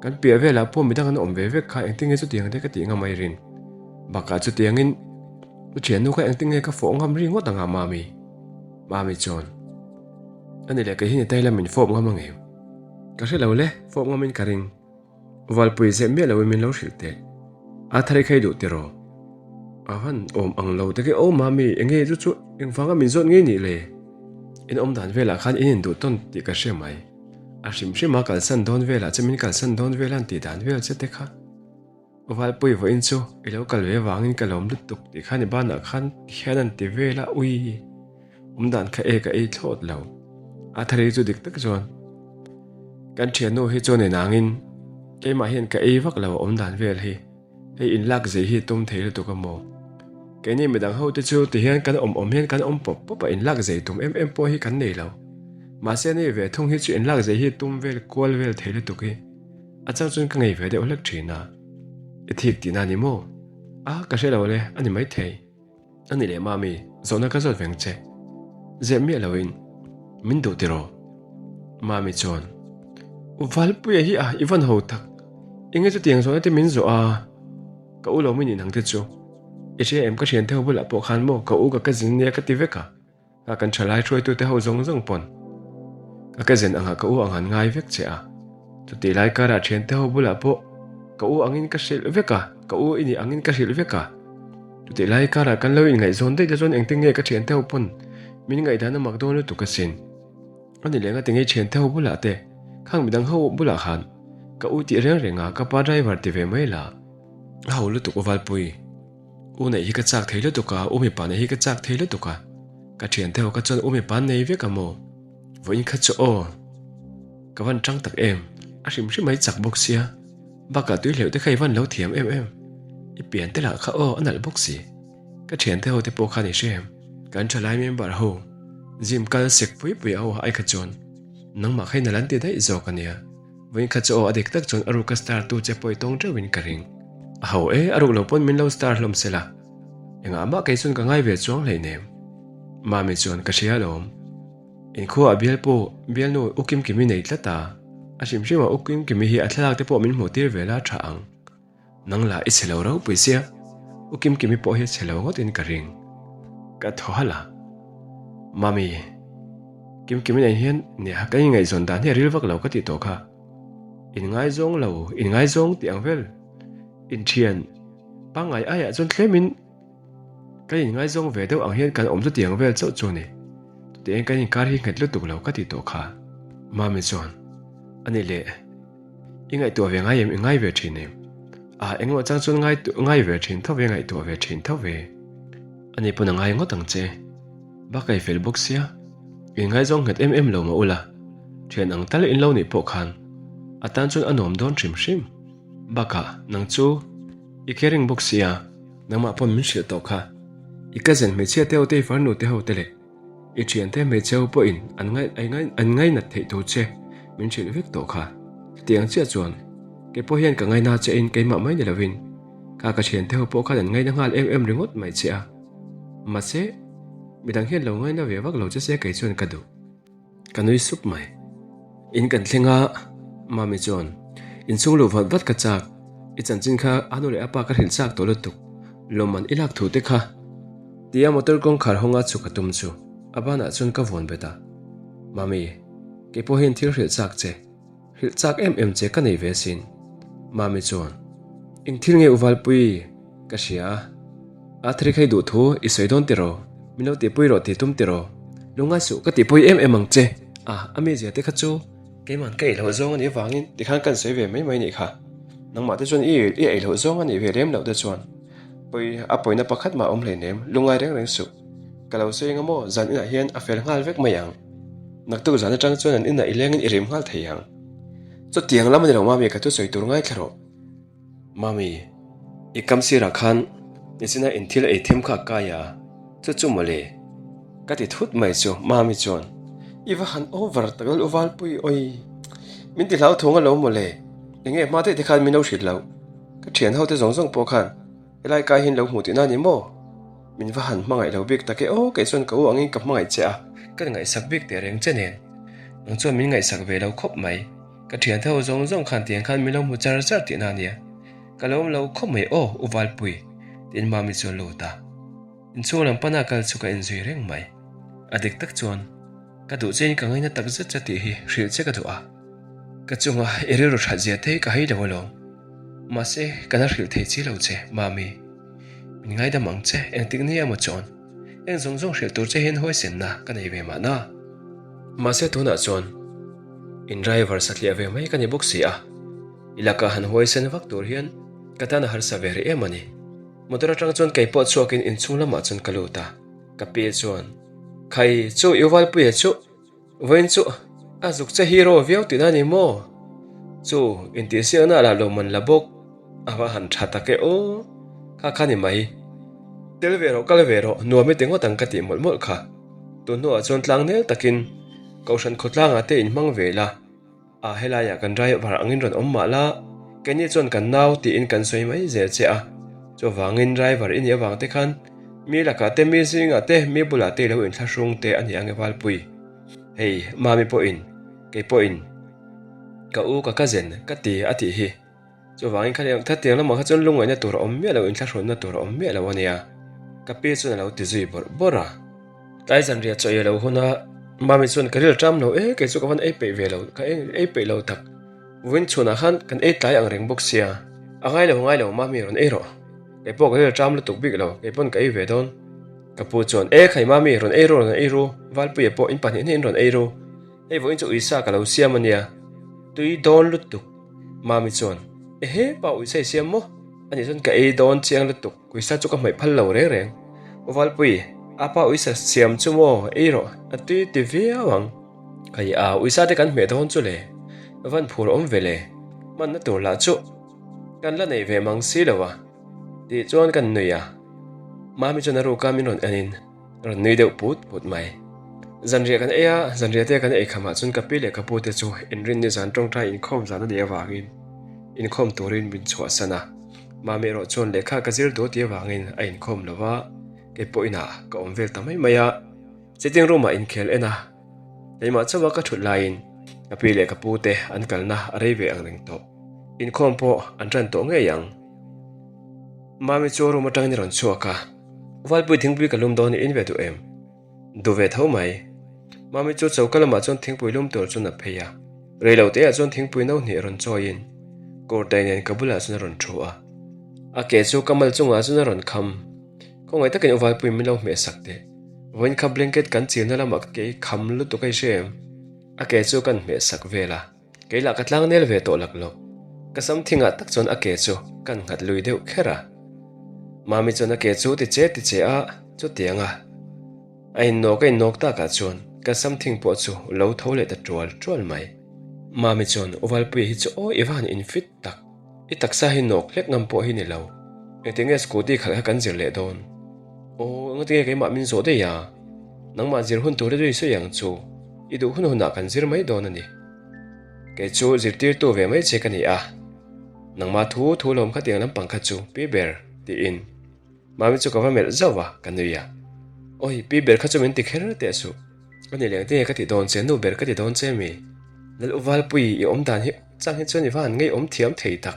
Kan piah velah pawh midang an awm ve vek kha engtin nge chutiang te ka tih ngam mai rin. Bakah chutiangin u thiannu kha engtin nge ka fawh ngam ri ngawt anga Mami. Mami chuan. Ani leh kei hi ni taila min fawp ngam angem? Ka hre lo le, fawp ngamin ka ring. Valpui zeh miah loin min lo hrilh teh. A thar i khai duh tiraw? A van awm ang lo tak e, aw mami, enge chu chu engvanga min zawt ngei nih le? In awm dan velah khan in induh tawn tih ka hria mai. A hrim hrim a kalsan dawn velah che min kalsan dawn vel an tih dan vel che te kha. Valpui vawiin chu i lo kal ve vangin ka lawm lutuk tih khan i banah khan hian an ti vel a, ui! Awm dan kha e ka ei thlawt lo. A thari chu dik tak chuan kan thiannu hi chuan inangin keimah hian ka ei vak lo a awm dan vel hi. Hei inlak zei hi tum thei lutuk a maw? Keini midang ho te chu tihian kan awm awm hian kan awm pawp pawp a, inlak zei tum em em pawh hi kan nei lo. Mahse ani ve thung hi chu inlak zei hi tum vel kual vel thei lutuk hi a chang chuan ka ngei ve deuh hlek thin a. I thik tihna a ni maw? A, ka hre lo le, a ni maithei. A ni leh mami, zawhna ka zawt veng che. Zep miah loin min duh tiraw? Mami chuan, U Valpuia hi a, i van ho tak. Enge chutiang zawhna te min zawh a? Ka u lo min inang te chu. I hria em ka thiante ho bulah pawh khan maw ka u ka cousin nia ka ti vek a. Ka kan thalai hruaitute ho zawng zawng pawn ka cousin angah ka u ang an ngai vek che a. Chutih lai karah thiante ho bulah pawh ka u angin ka hrilh vek a, ka u i nih angin ka hrilh vek a. Chutih lai karah kan lo inngaihzawn daih te chuan engtin nge ka thiante ho pawn min ngaihdan a mak dawn lutuk asin. A ni leh nga tingei thiante ho bulah te khang midang ho bulah khan ka u tih reng reng a ka pa driver ti ve mai la. A ho lutuk aw Valpui. U neih hi ka chak thei lutuk a, u mipa neih hi ka chak thei lutuk a. Ka thiante ho kha chuan u mipa an nei vek a maw? Vawiin kha chu aw. Ka van tang tak em, a hrim hrim mai chak bawk sia. Bakah tui hleuh te kha i van lo thiam em em. I pian te lah kha aw a nalh bawk si. Ka thiante ho te pawh khan i hre em? Kan thalai member ho gym kal sek pui pui a ho ai kha chuan nangmah kha i nalh an ti daih zawk a nia. Vawiin kha chu aw a dik tak chuan a ruk a star tu che pawh i tawng teuhin ka ring. A ho e, a ruk lo pawn min lo star hlawm se la. Engah mah kei chuan ka ngai ve chuang hleinem. Mami chuan ka hria alawm. Inkhua a bial pawh bialnu U Kimkimi nei tlat a, a hrim hrim a U Kimkimi hi a thlalak te pawh min hmuh tir ve la tha ang. Nang lah i chhe lo ropui sia, U Kimkimi pawh hi a chhe lo ngawt in ka ring. Ka thaw halh a. Mami, Kimkimi nen hian nia kan inngaihzawn dan hi a ril vak lo ka tih tawh kha. Inngaizawng lo, inngaizawng tih ang vel. Inthian pangngai aiah chuan tlemin Kan inngaizawng ve deuh ang hian kan awm chutiang vel chauh chu a ni. Chutiangin kan inkar hi nghet lutuk lo ka ti tawh kha. Mami chuan, A nih leh, i ngaihtuah ve ngai em? I ngai ve thin em? A, engemaw chang chuan ngai ngai ve thin tho ve, ngaihtuah ve thin tho ve. A ni pawn a ngai ngawt ang che. Bak a i fel bawk sia. Inngaizawng nghet em em lo mah ula, thian ang tal in lo nih pawh khan a tan chuan a nuam dawn hrim hrim. Bakah, nang chu i caring bawk sia. Nangmah pawn min hrilh tawh kha. I cousin hmeichhia te ho te i farnu te ho te leh i thiante hmeichhia ho pawhin an ngai an ngainat theih tur che min hrilh vek tawh kha. Chutiang chiah chuan kei pawh hian ka ngaina che in keimah mai ni lovin kha ka thiante ho pawh khan an ngaina nghal em em ringawt mai che a. Mahse midang hian lo ngaina ve vak lo che se kei chuan ka duh. Ka nui sup mai. In kan thleng a, Mami chuan, Inchhung luh vat vat ka chak, i chanchin kha a nu leh a pa ka hrilh chak tawh lutuk, lawmman i lak thu te kha. Tia motor kawngkhar hawnga chhuk a tum chu a banah chuan ka vawn bet a. Mami, kei pawh hian thil hrilh chak che. Hrilh chak em em che ka nei ve asin. Mami chuan, Eng thil nge u Valpui? Ka hria a. A thari khai duh thu i sawi dawn tiraw? Min lo tihpui rawh tih tum tiraw? Lungngai suh ka tihpui em em ang che. A, a mizia te kha chu keiman ka eiloh zawng a nih avangin tikhan kan sawi ve mai mai nih kha. Nangmah te chuan i i eiloh zawng a nih ve lem loh te chuan pawi a pawina pakhat mah a awm hleinem, lungngai reng reng suh. Ka lo sawi eng amaw zan inah hian a fel nghal vek mai ang. Naktuk zan atang chuan an inah i lengin i rim nghal thei ang. Chutiang lam a ni lo Mami ka thusawi tur ngaithla rawh. Mami, i kam sirah khan nichina in thil ei them kha a kai a, chu chu mawle. Ka ti thut mai chu Mami chuan, I va han over tak lal u Valpui awi. Min ti hlau thung alo mawle. Enge hma daih te khan min lo hrilh loh. Ka thian ho te zawng zawng pawh khan Helai kai hian lo hmu tihna ni maw? Min va han hmangaih lo bik tak e aw, kei chuan ka u angin ka hmangaih che a, ka ngaihsak bik teh reng che nen. Nang chuan min ngaihsak ve lo khawp mai. Ka thiante ho zawng zawng khan tiang khan min lo hmu char char tihna ania. Ka lo awm lo khawp mai aw, U Valpui, tiin Mami chu a lut a. Inchhung lam pana kal chu ka inzui reng mai. A dik tak chuan. Ka duh chein ka ngaina tak zet che tih hi hrilh che ka duh a. Ka chunga i rilru that zia te hi ka hei lo alawm. Mahse, ka la hrilh thei chi lo che, Mami. Min ngaidam ang che, engtik ni emaw chuan eng zawng zawng hrilh tur che hian huaisenna ka nei ve mahna. Mahse tunah chuan in driver satliah ve mai ka ni bawk si a, i lakah han huaisen vak tur hian ka tan a harsa ve rih em a ni. Motor atang chuan kei pawh chhuakin inchhung lamah chuan ka lut a, ka pi chuan, Khai, chu i Valpuia chu Vawiin chu a zuk che hero viau tihna a ni maw? Chu intihsiakna lah lo man la bawk, a va han tha tak e aw, kha kha ni mai. Tel ve rawh, kal ve rawh, nuam i ti ngawt ang ka tih mawlh mawlh kha. Tun hnuah chuan tlangnel takin Kohhran khawtlangah te inhmang ve la. A helaiah kan driver angin rawn awm mah la, keini chuan kan nau tiin kan sawi mai zel che a. Chuvangin driver i nih avang te khan mi lakah te, mi zingah te, mi bulah te i lo inthlahrung te a ni ang e Valpui. Hei, Mami pawhin, kei pawhin ka u ka cousin ka ti a tih hi. Chuvangin khatiang khatiang lamah kha chuan lungngaihna tur a awm miah lo, inthlahrunna tur a awm miah lo a nia. Ka pi chuan a lo ti zui bawrh bawrh a. Tlai zanriah chaw ei a lo hun a, Mami chuan ka ril ṭam lo e, kei chu ka van ei peih ve lo, ka ei peih lo tak. Vawiin chhunah khan kan ei tlai ang reng bawk sia. A ngai lo, ngai lo, Mami rawn ei rawh. Kei pawh ka ril ṭam lutuk bik lo, kei pawn ka ei ve dawn. Ka pu chuan, E khai Mami, rawn ei ru, rawn ei ru, Valpuia pawh in pahnih hnih in rawn ei ru. Hei vawiin chu uisa ka lo siam a nia, tui dawn lutuk. Mami chuan, Ehe, pa uisa i siam maw? Ani chuan ka ei dawn chiang lutuk, uisa chu ka hmaih phal lo reng reng. Valpui, a pa uisa siam chu maw ei rawh, a tui ti viau ang. Khai a, uisa te kan hmeh dawn chu le, van phur awm ve le, hmanna tur lah chu kan la nei ve mang si lo a, tih chuan kan nui a. Mami chuan a ruka min rawn enin, Rawn nui deuh put put mai. Zanriah kan ei a, zanriah te kan ei khamah chuan ka pi leh ka pu te chu inrinni zan tawngtai inkhawm zan a nih avangin inkhawm turin min chhuahsan a. Mami erawh chuan lehkha ka zir duh tih avangin a inkhawm lo va, kei pawh inah ka awm vel ta mai mai a. Sitting room ah inkhel en a, keimah chauha ka thut laiin ka pi leh ka pu te an kalna a rei ve ang reng tawh. Inkhawm pawh an tan tawh ngei ang. Mami chu room atangin a rawn chhuak a. Valpui thingpui ka lum dawn i in ve duh em? Duh ve tho mai. Mami chu choka lamah chuan thingpui lum tur chuan a phei a. Rei lo teah chuan thingpui no hnih rawn chawiin kawrtai nen ka bulah chuan a rawn thu a. A ke chu ka mal chungah chuan a rawn kham. Khawngaih takin u Valpui min lo hmeh sak teh. Vawiin kha blanket kan chilna lamah ka ke i kham lutuk a i hre em? A ke chu kan hmeh sak vel a. Kei lah ka tlang nel ve tawh lak lo. Ka sam thingah tak chuan a ke chu kan nghat lui deuh kher a. Mami chuan a ke chu ti che ti che a, chutiang a. A innawk a innawk takah chuan ka sam thing pawh chu lo tho leh ta tual tual mai. Mami chuan U Valpuia hi chu aw i va han infit tak. I taksa hi nawk hlek ngam pawh hi ni lo. Engtin nge scooty khalh kha kan zir leh dawn? Aw, engatinge keimah min zawh daih a? Nangmah zir hun tur i sawi ang chu. I duh hun hunah kan zir mai dawn a ni. Kei chu zirtirtu ve mai che ka ni a. Nangmah thu thu lawm khatiang lampang kha chu pi ber, tiin Mami chu ka va melh zauh a, ka nui a. Awi, pi ber kha chu min ti kher teh suh. Ka ni leng tinge ka ti dawn che, nu ber ka ti dawn che mi. Lal U Valpui i awm dan hi chang hi chuan i va han ngeiawm thiam thei tak,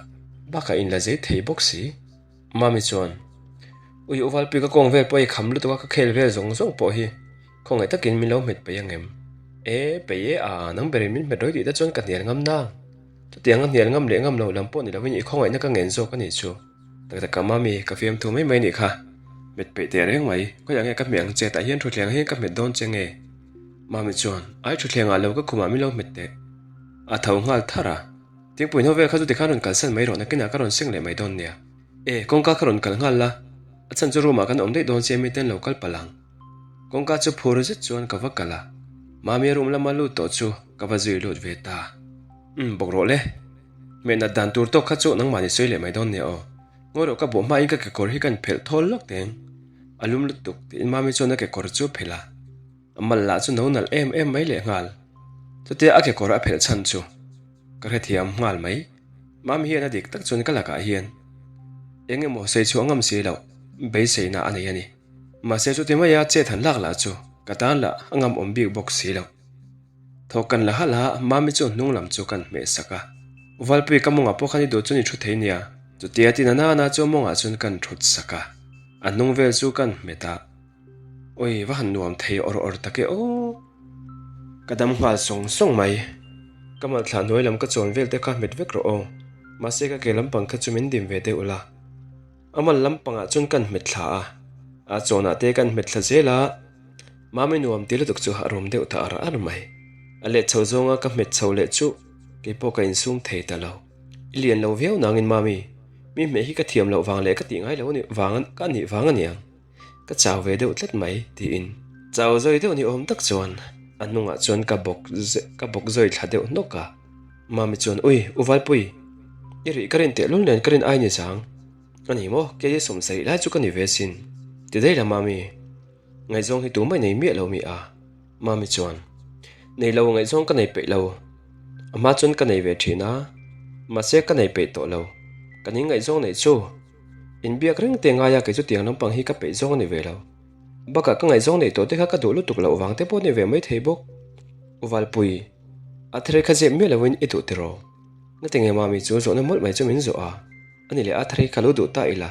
bakah in la zei thei bawk si. Mami chuan, Ui U Valpui ka kawng vel pawh i kham lutuk a, ka khel vel zawng zawng pawh hi khawngaih takin min lo hmet peih ang em? E, peih e a, nang berin min hmet rawi tih te chuan ka hnial ngam nang. Chutiang a hnial ngam leh ngam loh lam pawh ni lovin i khawngaihna ka ngen zawk a nih chu. Tak tak a Mami, ka fiamthu mai mai nih kha. Hmet peih teh reng mai, khawiah nge ka hmeh ang che tah hian thutthleng hian ka hmet dawn che nge? Mami chuan, Ai thutthleng ah lo ka khumah min lo hmet teh. A tho nghal thar a. Thingpui hno vel kha chu tikhan rawn kalsan mai rawh nakinah ka rawn seng leh mai dawn nia. E, kawngka kha rawn kal nghal la, a chhan chu room ah kan awm daih dawn che miten lo kal palh ang. Kawngka chu phur zet chuan ka va kal a, Mami a room lama lut tawh chu ka va zui lut ve ta. Umm, bawk rawh le. Hmeh nat dan tur tawk kha chu nangmah ni sawi leh mai dawn nia aw. Ngawi rawh ka bawh hmain ka kekawr hi kan phelh thawl lawk teng. A lum lutuk tiin Mami chuan a kekawr chu a phelh a. A mal lah chu no nalh em em mai leh nghal. Chutia a kekawr a phelh chhan chu ka hrethiam nghal mai. Mami hian a dik tak chuan ka lakah hian eng emaw sawi chhuah ngam si loh beiseina a nei a ni. Mahse chuti maia chet han lak lah chu ka tan lah a ngam awm bik bawk si loh. Thawk kan la halh a, Mami chu hnung lam chu kan hmeh sak a. Valpui ka mawngah pawh khan i duh chuan i thu thei nia. Chutia tin a nana chu a mawngah chuan kan thut sak a. A hnung vel chu kan hmet a. Oi, va han nuam thei awr awr tak e aw. Ka dam nghal sawng sawng mai. Ka malthlah hnuai lam ka chawn vel te kha hmet vek rawh aw. Mahse ka ke lampang kha chu min dim ve deuh la. A mal lampangah chuan kan hmet thla a, a chawnah te kan hmet thla zel a. Mami nuam ti lutuk chu a rawm deuh ta ar ar mai. A let chho zawnga ka hmet chho leh chu keipawh ka insum thei ta lo. I lian lo viau nangin Mami, mi hmeh hi ka thiam loh vang leh ka tih ngai lo vang ka nih vang aniang. Ka chau ve deuh tlat mai tiin chau zawi deuh ni awm tak chuan a hnungah chuan ka bawk ka bawk zawi thla deuh hnawk a. Mami chuan Ui, U Valpui, i rih ka rin tehlul nen ka rin ai ni zang a ni maw? Kei 70 lai chu ka ni ve sin ti daih la Mami. Ngaihzawng hi tumah nei miah lo mi a? Mami chuan, Nei lo, ngaihzawng ka nei peih lo. A hma chuan ka nei ve thin a, mahse ka nei peih tawh lo. Ka ning ngaihzawng neih chu inbiak reng te ngai a, kei chu tiang lampang hi ka peih zawng a ni ve lo. Bakah ka ngaihzawng neih tawh te kha ka duh lutuk loh vang te pawh a ni ve mai thei bawk. U Valpui, a thar kha zep miah loin i duh tiraw? Natinge Mami chu zawhna mawlh mai chu min zawh a, ani leh a thar hi ka lo duh ta ila.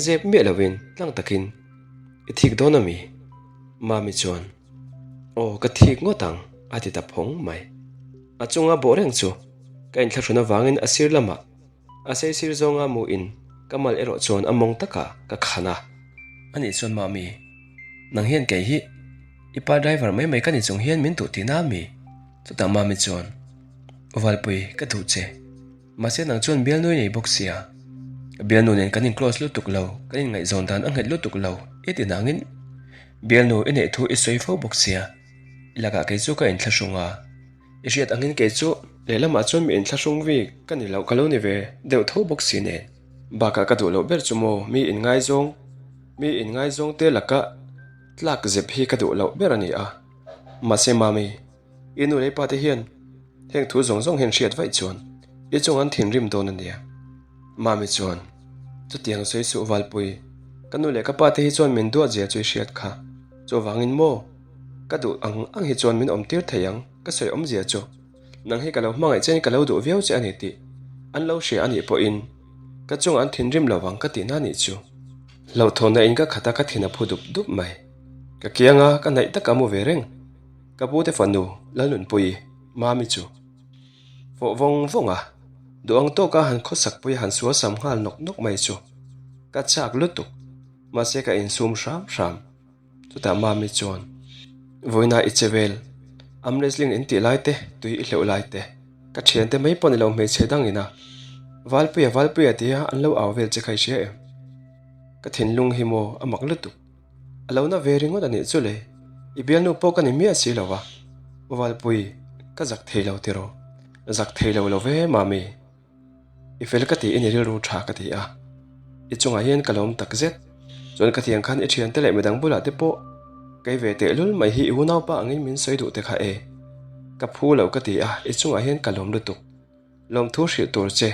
Zep miah lovin tlang takin i thik dawn a mi? Mami chuan, Aw, ka thik ngawt ang, a ti ta phawng mai. A chunga bawh reng chu ka inthlahrun avangin a sir lamah a sei sir zawnga mu in ka mal erawh chuan a mawng takah ka khan a. Anih chuan Mami, nang hian kei hi i pa driver mai mai ka ni chung hian min duh tihna a mi? Chutah Mami chuan, Valpui, ka duh che. Mahse nang chuan bialnu i nei bawk sia. Bialnu nen kan in close lutuk lo, kan in ngaihzawn dan a nghet lutuk lo i ti nangin bialnu i neih thu i sawi fo bawk sia. I lakah kei chu ka inthlahrung a, i hriat angin kei chu lehlamah chuan mi inthlahrung vi ka ni loh ka lo ni ve deuh tho bawk si nen. Bakah ka duh loh ber chu maw mi inngaizawng, mi inngaizawng te laka tlak zep hi ka duh loh ber a ni a. Mahse mami. I nu leh i pate hian heng thu zawng zawng hian hriat vaih chuan i chung an thinrim dawn a nia. Mami chuan, Chutiang sawi suh Valpui, ka nu leh ka pate hi chuan min duat zia chu i hriat kha. Chuvangin maw, ka duh ang ang hi chuan min awm tir thei ang, ka sawi awmzia chu nang hi ka lo hmangaih chein ka lo duh viau che a ni tih an lo hria a nih pawhin ka chungah an thinrim lo vang ka tihna nih chu. Hlauhthawnna in ka khat a ka thin a phu dup dup mai. Ka kianga ka hnaih taka mu ve reng. Ka pute fanu Lalnunpuii, Mami chu fawh vawng vawng a, duh ang tawka han khawsakpui han sual sam nghal nawk nawk mai chu ka chak lutuk, mahse ka insum hram hram. Chutah Mami chuan, Vawiina i che vel, arm wrestling in tih lai te, tui i hleuh lai te, ka thiante mai pawh ni lo hmeichhe dangin a, Valpuia Valpuia tia an lo au vel che kha i hria em? Ka thinlung hi maw a mak lutuk. A lo na ve ringawt a nih chu le, i bialnu pawh ka ni miah si lo va, Valpui, ka zak thei lo tiraw? Zak thei lo lo ve Mami, i fel ka tiin i rilru tha ka ti a, i chungah hian ka lawm tak zet, chuan ka thiang khan i thiante leh midang bulah te pawh kei ve tehlul mai hi i unaupa angin min sawi duh te kha e, ka phu lo ka ti a, i chungah hian ka lawm lutuk. Lawmthu hrilh tur che.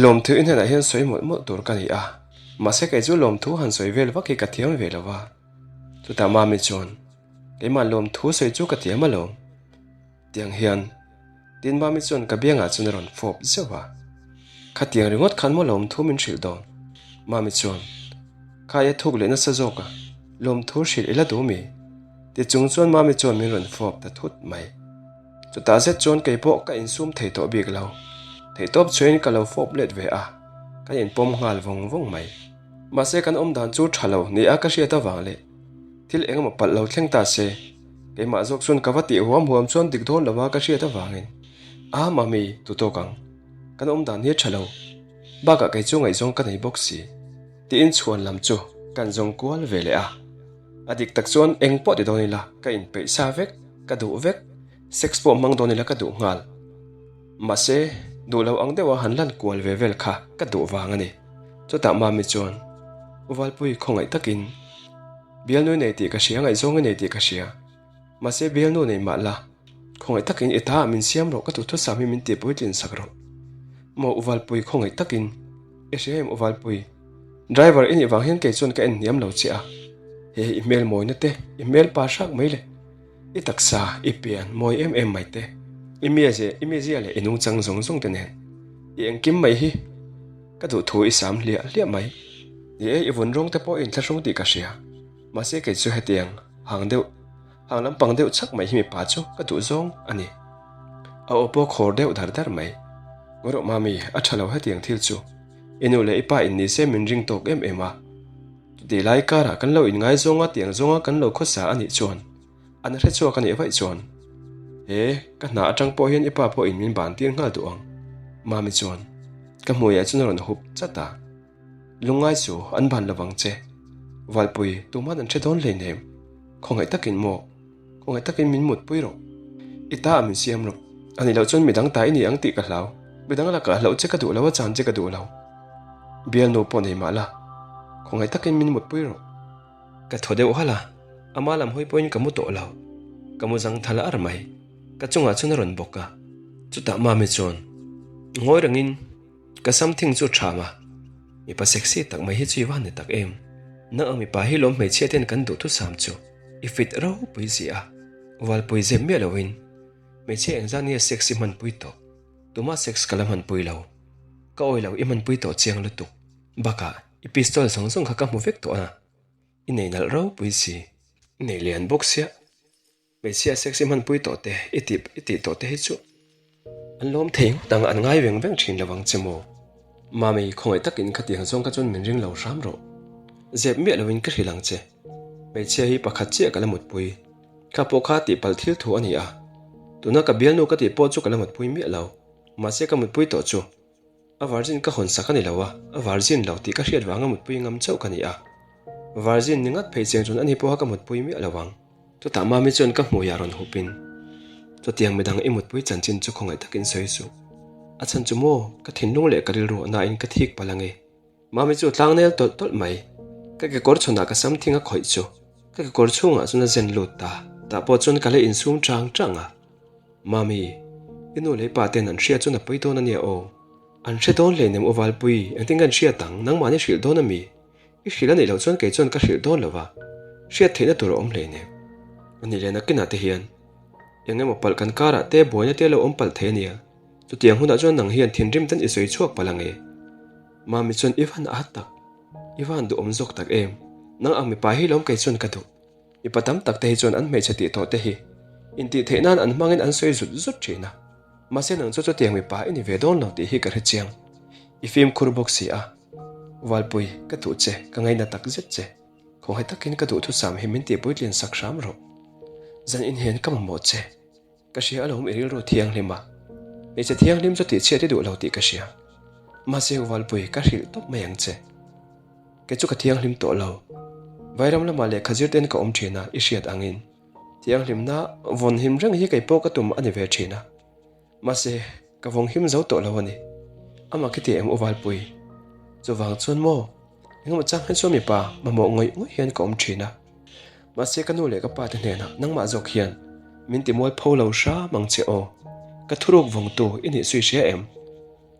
Lawmthu i hnenah hian sawi mawlh mawlh tur ka ni a, mahse kei chu lawmthu han sawi vel vak hi ka thiam ve lo va. Chutah Mami chuan, Keimah lawmthu sawi chu ka thiam alawm. Tiang hian, tiin Mami chuan ka biangah chuan a rawn fawp zeuh a. Khatiang ringawt khan maw lawmthu min hrilh dawn? Mami chuan, Khai a thuk leh nasa zawk a, lawmthu hrilh i la duh mi? Ti chung chuan Mami chuan min rawn fawp ta thut mai. Chutah zet chuan kei pawh ka insum thei tawh bik lo. Theihtawp chhuain ka lo fawp let ve a, kan inpawm nghal vawng vawng mai. Mahse kan awm dan chu tha lo ni a ka hriat avang leh thil eng emaw palh lo thleng ta se, keimah zawk chuan ka va tih huam huam chuan dik dawn lova ka hriat avangin a mami tu tawk ang, kan awm dan hi a tha lo, bakah kei chu ngaihzawng ka nei bawk si tiin chhuan lam chu kan zawng kual ve leh a. A dik tak chuan eng pawh ti dawn ila ka inpeih sa vek, ka duh vek, sex pawh hmang dawn ila ka duh nghal. Mahse, duh lo ang deuha han lan kual ve vel kha ka duh vang a ni. Chutah Mami chuan, U Valpui khawngaih takin bialnu i nei tih ka hria, ngaihzawng i nei tih ka hria. Mahse bialnu nei mah la, khawngaih takin i ta ah min siam rawh, ka duhthusam hi min tih puitlin sak rawh. Maw U Valpui khawngaih takin i hria em U Valpui? Driver i nih vang hian kei chuan ka en hniam lo che a, he i hmel mawina te, i hmel pa hrak mai le, i taksa, i pian mawi em em mai te, i miazia, i mizia leh i nungchang zawng zawng te nen i engkim mai hi ka duhthu i sam hliah hliah mai. Ni e, i vun rawng te pawh i inthlahrung tih ka hria, mahse kei chu hetiang hang deuh. Hang lampang deuh chak mai hi mipa chu ka duh zawng a ni. A aw pawh khawr deuh dar dar mai. Ngawi rawh Mami, a tha lo hetiang thil chu. I nu leh i pa in ni se min ring tawk em em a. Chutih lai karah kan lo inngaizawng a tiang zawnga kan lo khawsa a nih chuan an hre chhuak a nih vaih chuan he ka hna atang pawh hian i pa pawhin min ban tir nghal duh ang. Mami chuan ka hmuiah chuan a rawn hup chat a. Lungngai chu an ban lovang che. Valpui, tuman an hre dawn hleinem. Khawngaih takin maw? Khawngaih takin min mutpui rawh. I ta a min siam rawh. A nih loh chuan midang ta i ni ang tih ka hlau. Midang lakah hlauh che ka duh lo a chan che ka duh lo. Bialnu pawh nei mah la. Khawngaih takin min mutpui rawh. Ka thaw deuh halh a, ama lam hawi pawhin ka mu tawh lo. Ka mu zang thal ar mai. Ka chungah chuan a rawn bawk a. Chutah Mami chuan ngawi rengin. Ka sam thing chu ṭham a, mipa sexy tak mai hi chu i va ni tak em? Nang ang mipa hi lawm hmeichhia ten kan duh thusam chu i fit ropui si a, valpui zep miah loin hmeichhia engzat nge sex i hmanpui tawh? Tuma sex ka la hmanpui lo, ka awi lo i hmanpui tawh chiang lutuk, bakah i pistol zawng zawng kha ka hmu vek tawh a, i nei nalh ropui si, i nei lian bawk sia. Hmeichhia sexy hmanpui tawh te i tih i tih tawh te hi chu an lawm thei ngawt ang, an ngai veng veng thin lo ang che maw? Mami, khawngaih takin khatiang zawng kha chuan min ring lo hram rawh. Zep miah loin ka hrilh ang che. Hmeichhia hi pakhat chiah ka la mutpui. Kha pawh kha tihpalh thil thu a ni a. Tuna ka bialnu ka tih pawh chu ka la mutpui miah lo. Mahse ka mutpui tawh chu. A virgin ka hawn sak a ni lo a, a virgin lo tih ka hriat vanga mutpui ngam chauh ka ni a. Virgin ni ngat phei chiang chuan ani pawha ka mutpui miah lo ang. Chutah Mami chuan ka hmuiah rawn hupin, Chutiang midang i mutpui chanchin chu khawngaih takin sawi suh. A chhan chu maw, ka thinlung leh ka rilru nain ka thik palh ange. Mami chu tlangnel tawlh tawlh mai. Ka kekawr chhunah ka sam thing a khawih chu ka kekawr chhungah chuan a zen lut ta. Tah pawh chuan ka la insum chang chang a. Mami, i nu leh i pa ten an hriat chuan a pawi dawn a nia aw. An hre dawn hleinem aw Valpui, engtin ka an hriat ang, nangmahni hrilh dawn a mi? I hrilh a nih loh chuan kei chuan ka hrilh dawn lo va, hriat theihna tur a awm hleinem. A nih leh nakinah te hian eng emaw palh kan karah te buaina te lo awm palh thei a nia, chutiang hunah chuan nang hian thinrim ten i sawi chhuak palh ang e. Mami chuan i van a tak, i van duhawm zawk tak em, nang ang mipa hi lawm kei chuan ka duh. Mipa tam tak te hi chuan an hmeichhe tih tawh te hi intih theih nan an hmangin an sawi zut zut thin a, mahse nang chu chutiang mipa i ni ve dawn lo tih hi ka hre chiang. I fimkhur bawk si a, Valpui, ka duh che, ka ngaina tak zet che, khawngaih takin ka duhthusam hi min tihpuitlin sak hram rawh. Zan in hian ka mamawh che. Ka hria alawm i rilru thianghlim a, hmeichhe thianghlim chu tihchhiat i duh lo tih ka hria. Mahse Valpui, ka hrilh tawp mai ang che. Kei chu ka thianghlim tawh lo. Vairam lamah lehkha zir ten ka awm thin a, i hriat angin. Thianghlimna vawn him reng hi kei pawh ka tum a ni ve thin a. Mahse, ka vawng him zo tawh lo a ni. Amah khi ti em u Valpui? Chuvang chuan maw, engemaw chang hian chuan mipa mamawh ngawih ngawih hian ka awm thin a. Mahse ka nu leh ka pa te hnenah nangmah zawk hian min ti mual pho lo hram ang che aw. Ka thuruk vawngtu i nih chu i hria em?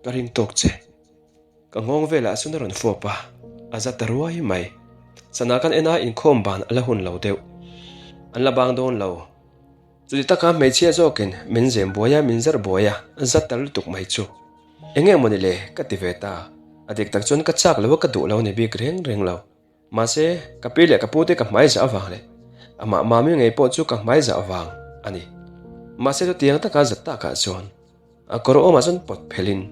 Ka ring tawk che. Ka nghawng velah chuan a rawn fuap a, a za ta ruai mai. Sana kan en a inkhawm ban a la hun lo deuh. An la bang dawn lo. Chuti taka hmeichhia zawkin min zem buai a, min zar buai a, za ta lutuk mai chu. Eng nge mawni le ka ti ve ta. A dik tak chuan ka chak lo a ka duh lo a ni bik reng reng lo. Mahse, ka pi leh ka pute ka hmai zah avang leh amah mami ngei pawh chu ka hmai zah avang a ni. Mahse chutiang taka zat takah chuan a kawr awmah chuan pawt phelhin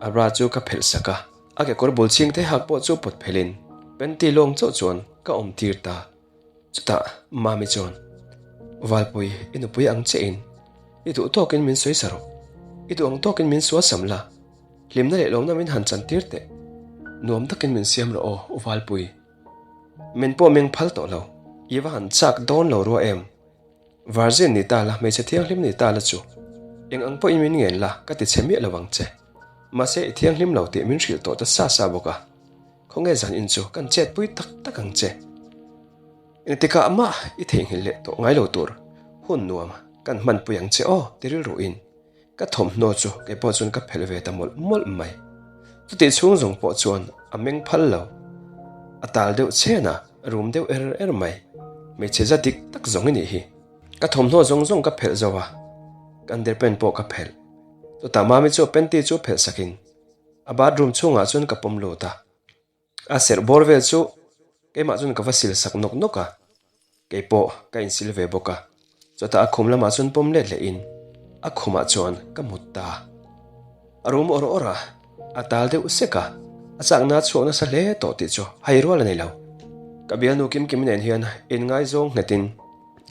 a bra chu ka phelh sak a, a kekawr bul chhing te hak pawh chu pawt phelhin panty lawng chauh chuan ka awm tir ta. Chutah Mami chuan, Valpui, i nupui ang che in i duh tawkin min sawi sa rawh, i duh ang tawkin min suasam la, Hlimna leh lawmna min han chantir teh. Nuam takin min siam rawh aw, U Valpui. Min pawh meng phal tawh lo. I va han chak dawn lo rua em? Virgin ni ta la, hmeichhe thianghlim ni ta la chu. Eng ang pawhin min ngen la, ka ti chhe miah lo ang che. Mahse i thianghlim lo tih min hrilh tawh ta sa sa bawk a. Khawnge zan in chu kan chetpui tak tak ang che. Engtikah mah i theihnghilh leh tawh ngai lo tur hun nuam kan hmanpui ang che aw, ti rilruin. Ka thawmhnaw chu kei pawh chuan ka phelh ve ta mawlh mawlh mai. Chutih chhung zawng pawh chuan a meng phal lo. A tal deuh chhen a, rum deuh er er mai. Hmeichhe za dik tak zawng i nih hi. Ka thawmhnaw zawng zawng ka phelh zo a, ka underpant pawh ka phelh. Chutah Mami chu panty chu phelh sakin a bathroom chhungah chuan ka pawm lut a. A serh bawr vel chu keimah chuan ka va sil sak nawk nawk a. Kei pawh ka insil ve bawk a, chutah a khum lamah chuan pawm let lehin a khumah chuan ka mut ta. A rum awr awr a, a tal deuh sek a, a chakna a chhuak nasa hle tawh tih chu hai rual a nei lo. Ka bialnu Kimkimi nen hian inngaizawng nghetin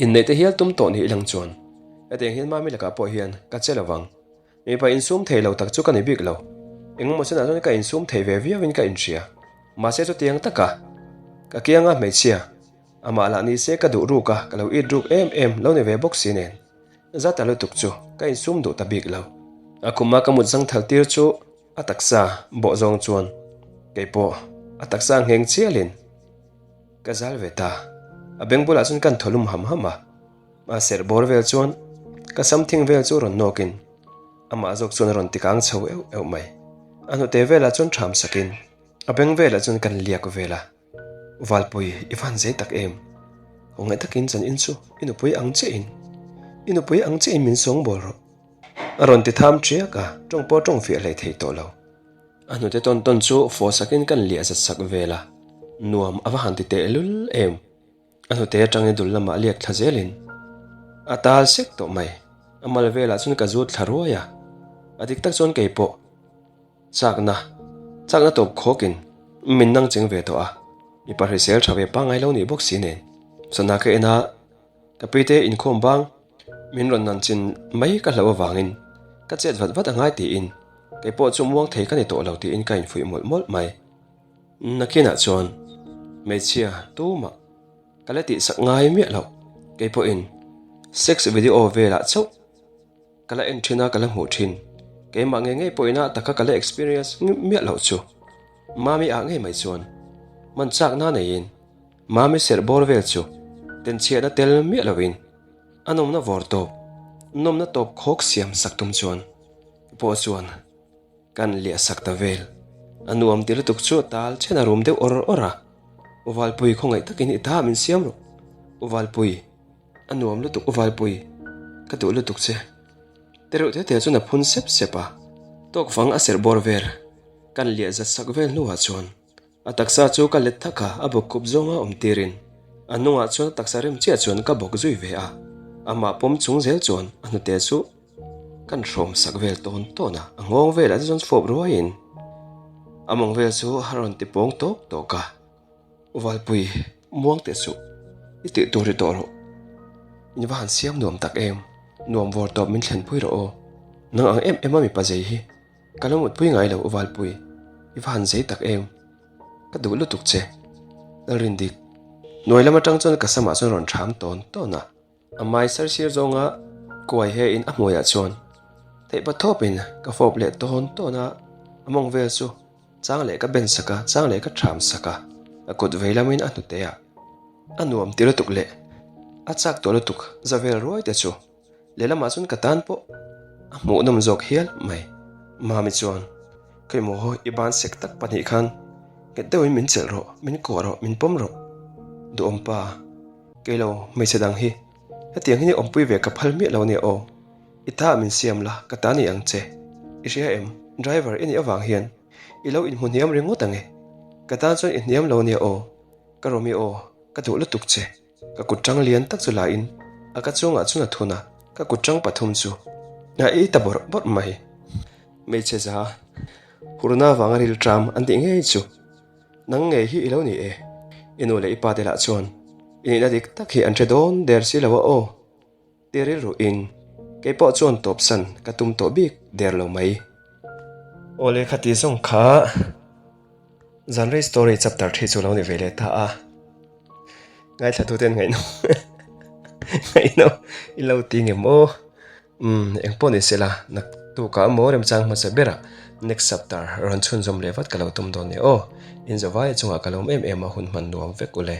inneih te hial tum tawh ni ilang chuan hetiang hian Mami lakah pawh hian ka che lovang. Mipa insum thei lo tak chu ka ni bik lo. Engemaw senah chuan ka insum thei ve viauin ka inhria. Mahse chutiang taka ka kianga hmeichhia amah lah ni se ka duh ruk a, ka lo it ruk em em lo ni ve bawk si nen. Zata lutuk chu ka insum duh ta bik lo. A khuma ka mut zang thal tir chu a taksa bawh zawng chuan keipawh a taksa ngheng chialin ka zal ve ta. A beng bulah chuan kan thaw lum ham ham a. A serh bawr vel chuan ka sam thing vel chu rawn nawkin amah zawk chuan a rawn tikang chho euh euh mai. A hnute velah chuan ṭham sakin a beng velah chuan kan liak vel a, Valpui i van zei tak em? Khawngaih takin chan in chu i nupui ang chiahin i nupui ang chiahin min sawng bawl rawh. A rawn ti tham ṭiak a, ṭawng pawh ṭawng fiah hlei thei tawh lo. A hnute tawn tawn chu fawh sakin kan liah zat sak vel a, nuam a va han ti tehlul em? A hnute atangin dul lamah liak thla zelin a tal sek tawh mai. A mal velah chuan ka zut thla ruai a, a dik tak chuan kei pawh chakna chakna tawp khawkin min nang cheng ve tawh a, mipa hrisel tha ve pangngai lo nih bawk si nen. Sana ka en a, ka pite inkhawm bang min rawn nan chin mai ka hlauh avangin ka chet vat vat a ngai tiin kei pawh chu muang thei ka ni tawh lo tiin ka infuih mawlh mawlh mai. Nakinah chuan hmeichhia tumah ka la tihsak ngai miah loh, kei pawhin sex video velah chauh ka la en thin a, ka la hmuh thin. Keimah ngei ngei pawhin a taka ka la experience miah loh chu Mami ah ngei mai chuan man chakna neiin Mami serh bawr vel chu tenchhiahna tel miah lohin a nawmna vawr tawp, nawmna tawp khawk siam sak tum chuan pawh chuan Kan liah sak ta vel. A nuam ti lutuk chu tal chen a rum deuh awr awr a. U Valpui khawngaih takin i ta min siam rawh. U Valpui, a nuam lutuk U Valpui, ka duh lutuk che. Te reuh te te chuan a phun sep sep a. Tawk fang a serh bawr vel. Kan liah zat sak vel hnuah chuan A taksa chu ka let thak a, a bawk khup zawnga awm tirin a hnungah chuan a taksa rem chiah chuan ka bawk zui ve a, amah pawm chung zel chuan a hnute chu kan hrawm sak vel tawn tawn a, a nghawng velah te chuan fawp ruaiin a mawng vel chu a rawn ti pawng tawk tawk a, Valpui muang teh suh, i tih tur ri tawh rawh, in va han siam nuam tak em, nuam vawr tawp min thlenpui rawh aw, nang ang em em a mipa zei hi. Ka lo mutpui ngai lo Valpui, i va han zei tak em? Ka duh lutuk che. Lalrindik, hnuai lam atang chuan ka samah chuan rawn ṭham tawn tawn a. A hmai sir sir zawnga kuai he in a hmuiah chuan theihpa thawpin ka fawp leh tawn tawn a, a mawng vel chu chang leh ka ben sak a, chang leh ka ṭham sak a, a kut vei lamin a hnute ah a nuam ti lutuk leh a chak tawh lutuk za vel ruai te chu. Lehlamah chuan ka tan pawh a hmuhnawm zawk hial mai. Mami chuan, Khawimaw haw i ban sek tak pahnih khan nghet deuhin min chelh rawh, min kuah rawh, min pawm rawh. Duhawm pa, keilo hmeichhe dang hi hetiang hian i awmpui ve ka phal miah lo ania aw. I ta min siam la, ka ta ni ang che. I hria em, driver i nih avang hian i lo inhmu hniam ringawt ang e. Ka tan chuan i hniam lo ania aw, ka Romeo, ka duh lutuk che. Ka kut tang lian tak chu la in a ka chungah chuan a thun a, ka kut tang pathum chu a ei ta bawrh bawrh mai. Hmeichhe za hurna avanga rilṭam an tih ngei chu nang ngei hi i lo ni e. I nu leh i pa te lah chuan i nihna dik tak hi an hre dawn der si lo a aw. Ti rilru in kei pawh chuan tawpsan ka tum tawh bik der lo mai. Aw lehkha ti zawng kha Zanrei story chapter thi chu lo ni ve leh ta a. Ngaithla tu ten ngaihnawm ngaihnawm i lo ti nge maw? Umm eng pawh ni sela naktuk ah maw remchang hmasa berah next chapter rawn chhunzawm leh vat ka lo tum dawn nia aw. Inzawhvaia chungah ka lawm em em a hun hman nuam vek ule.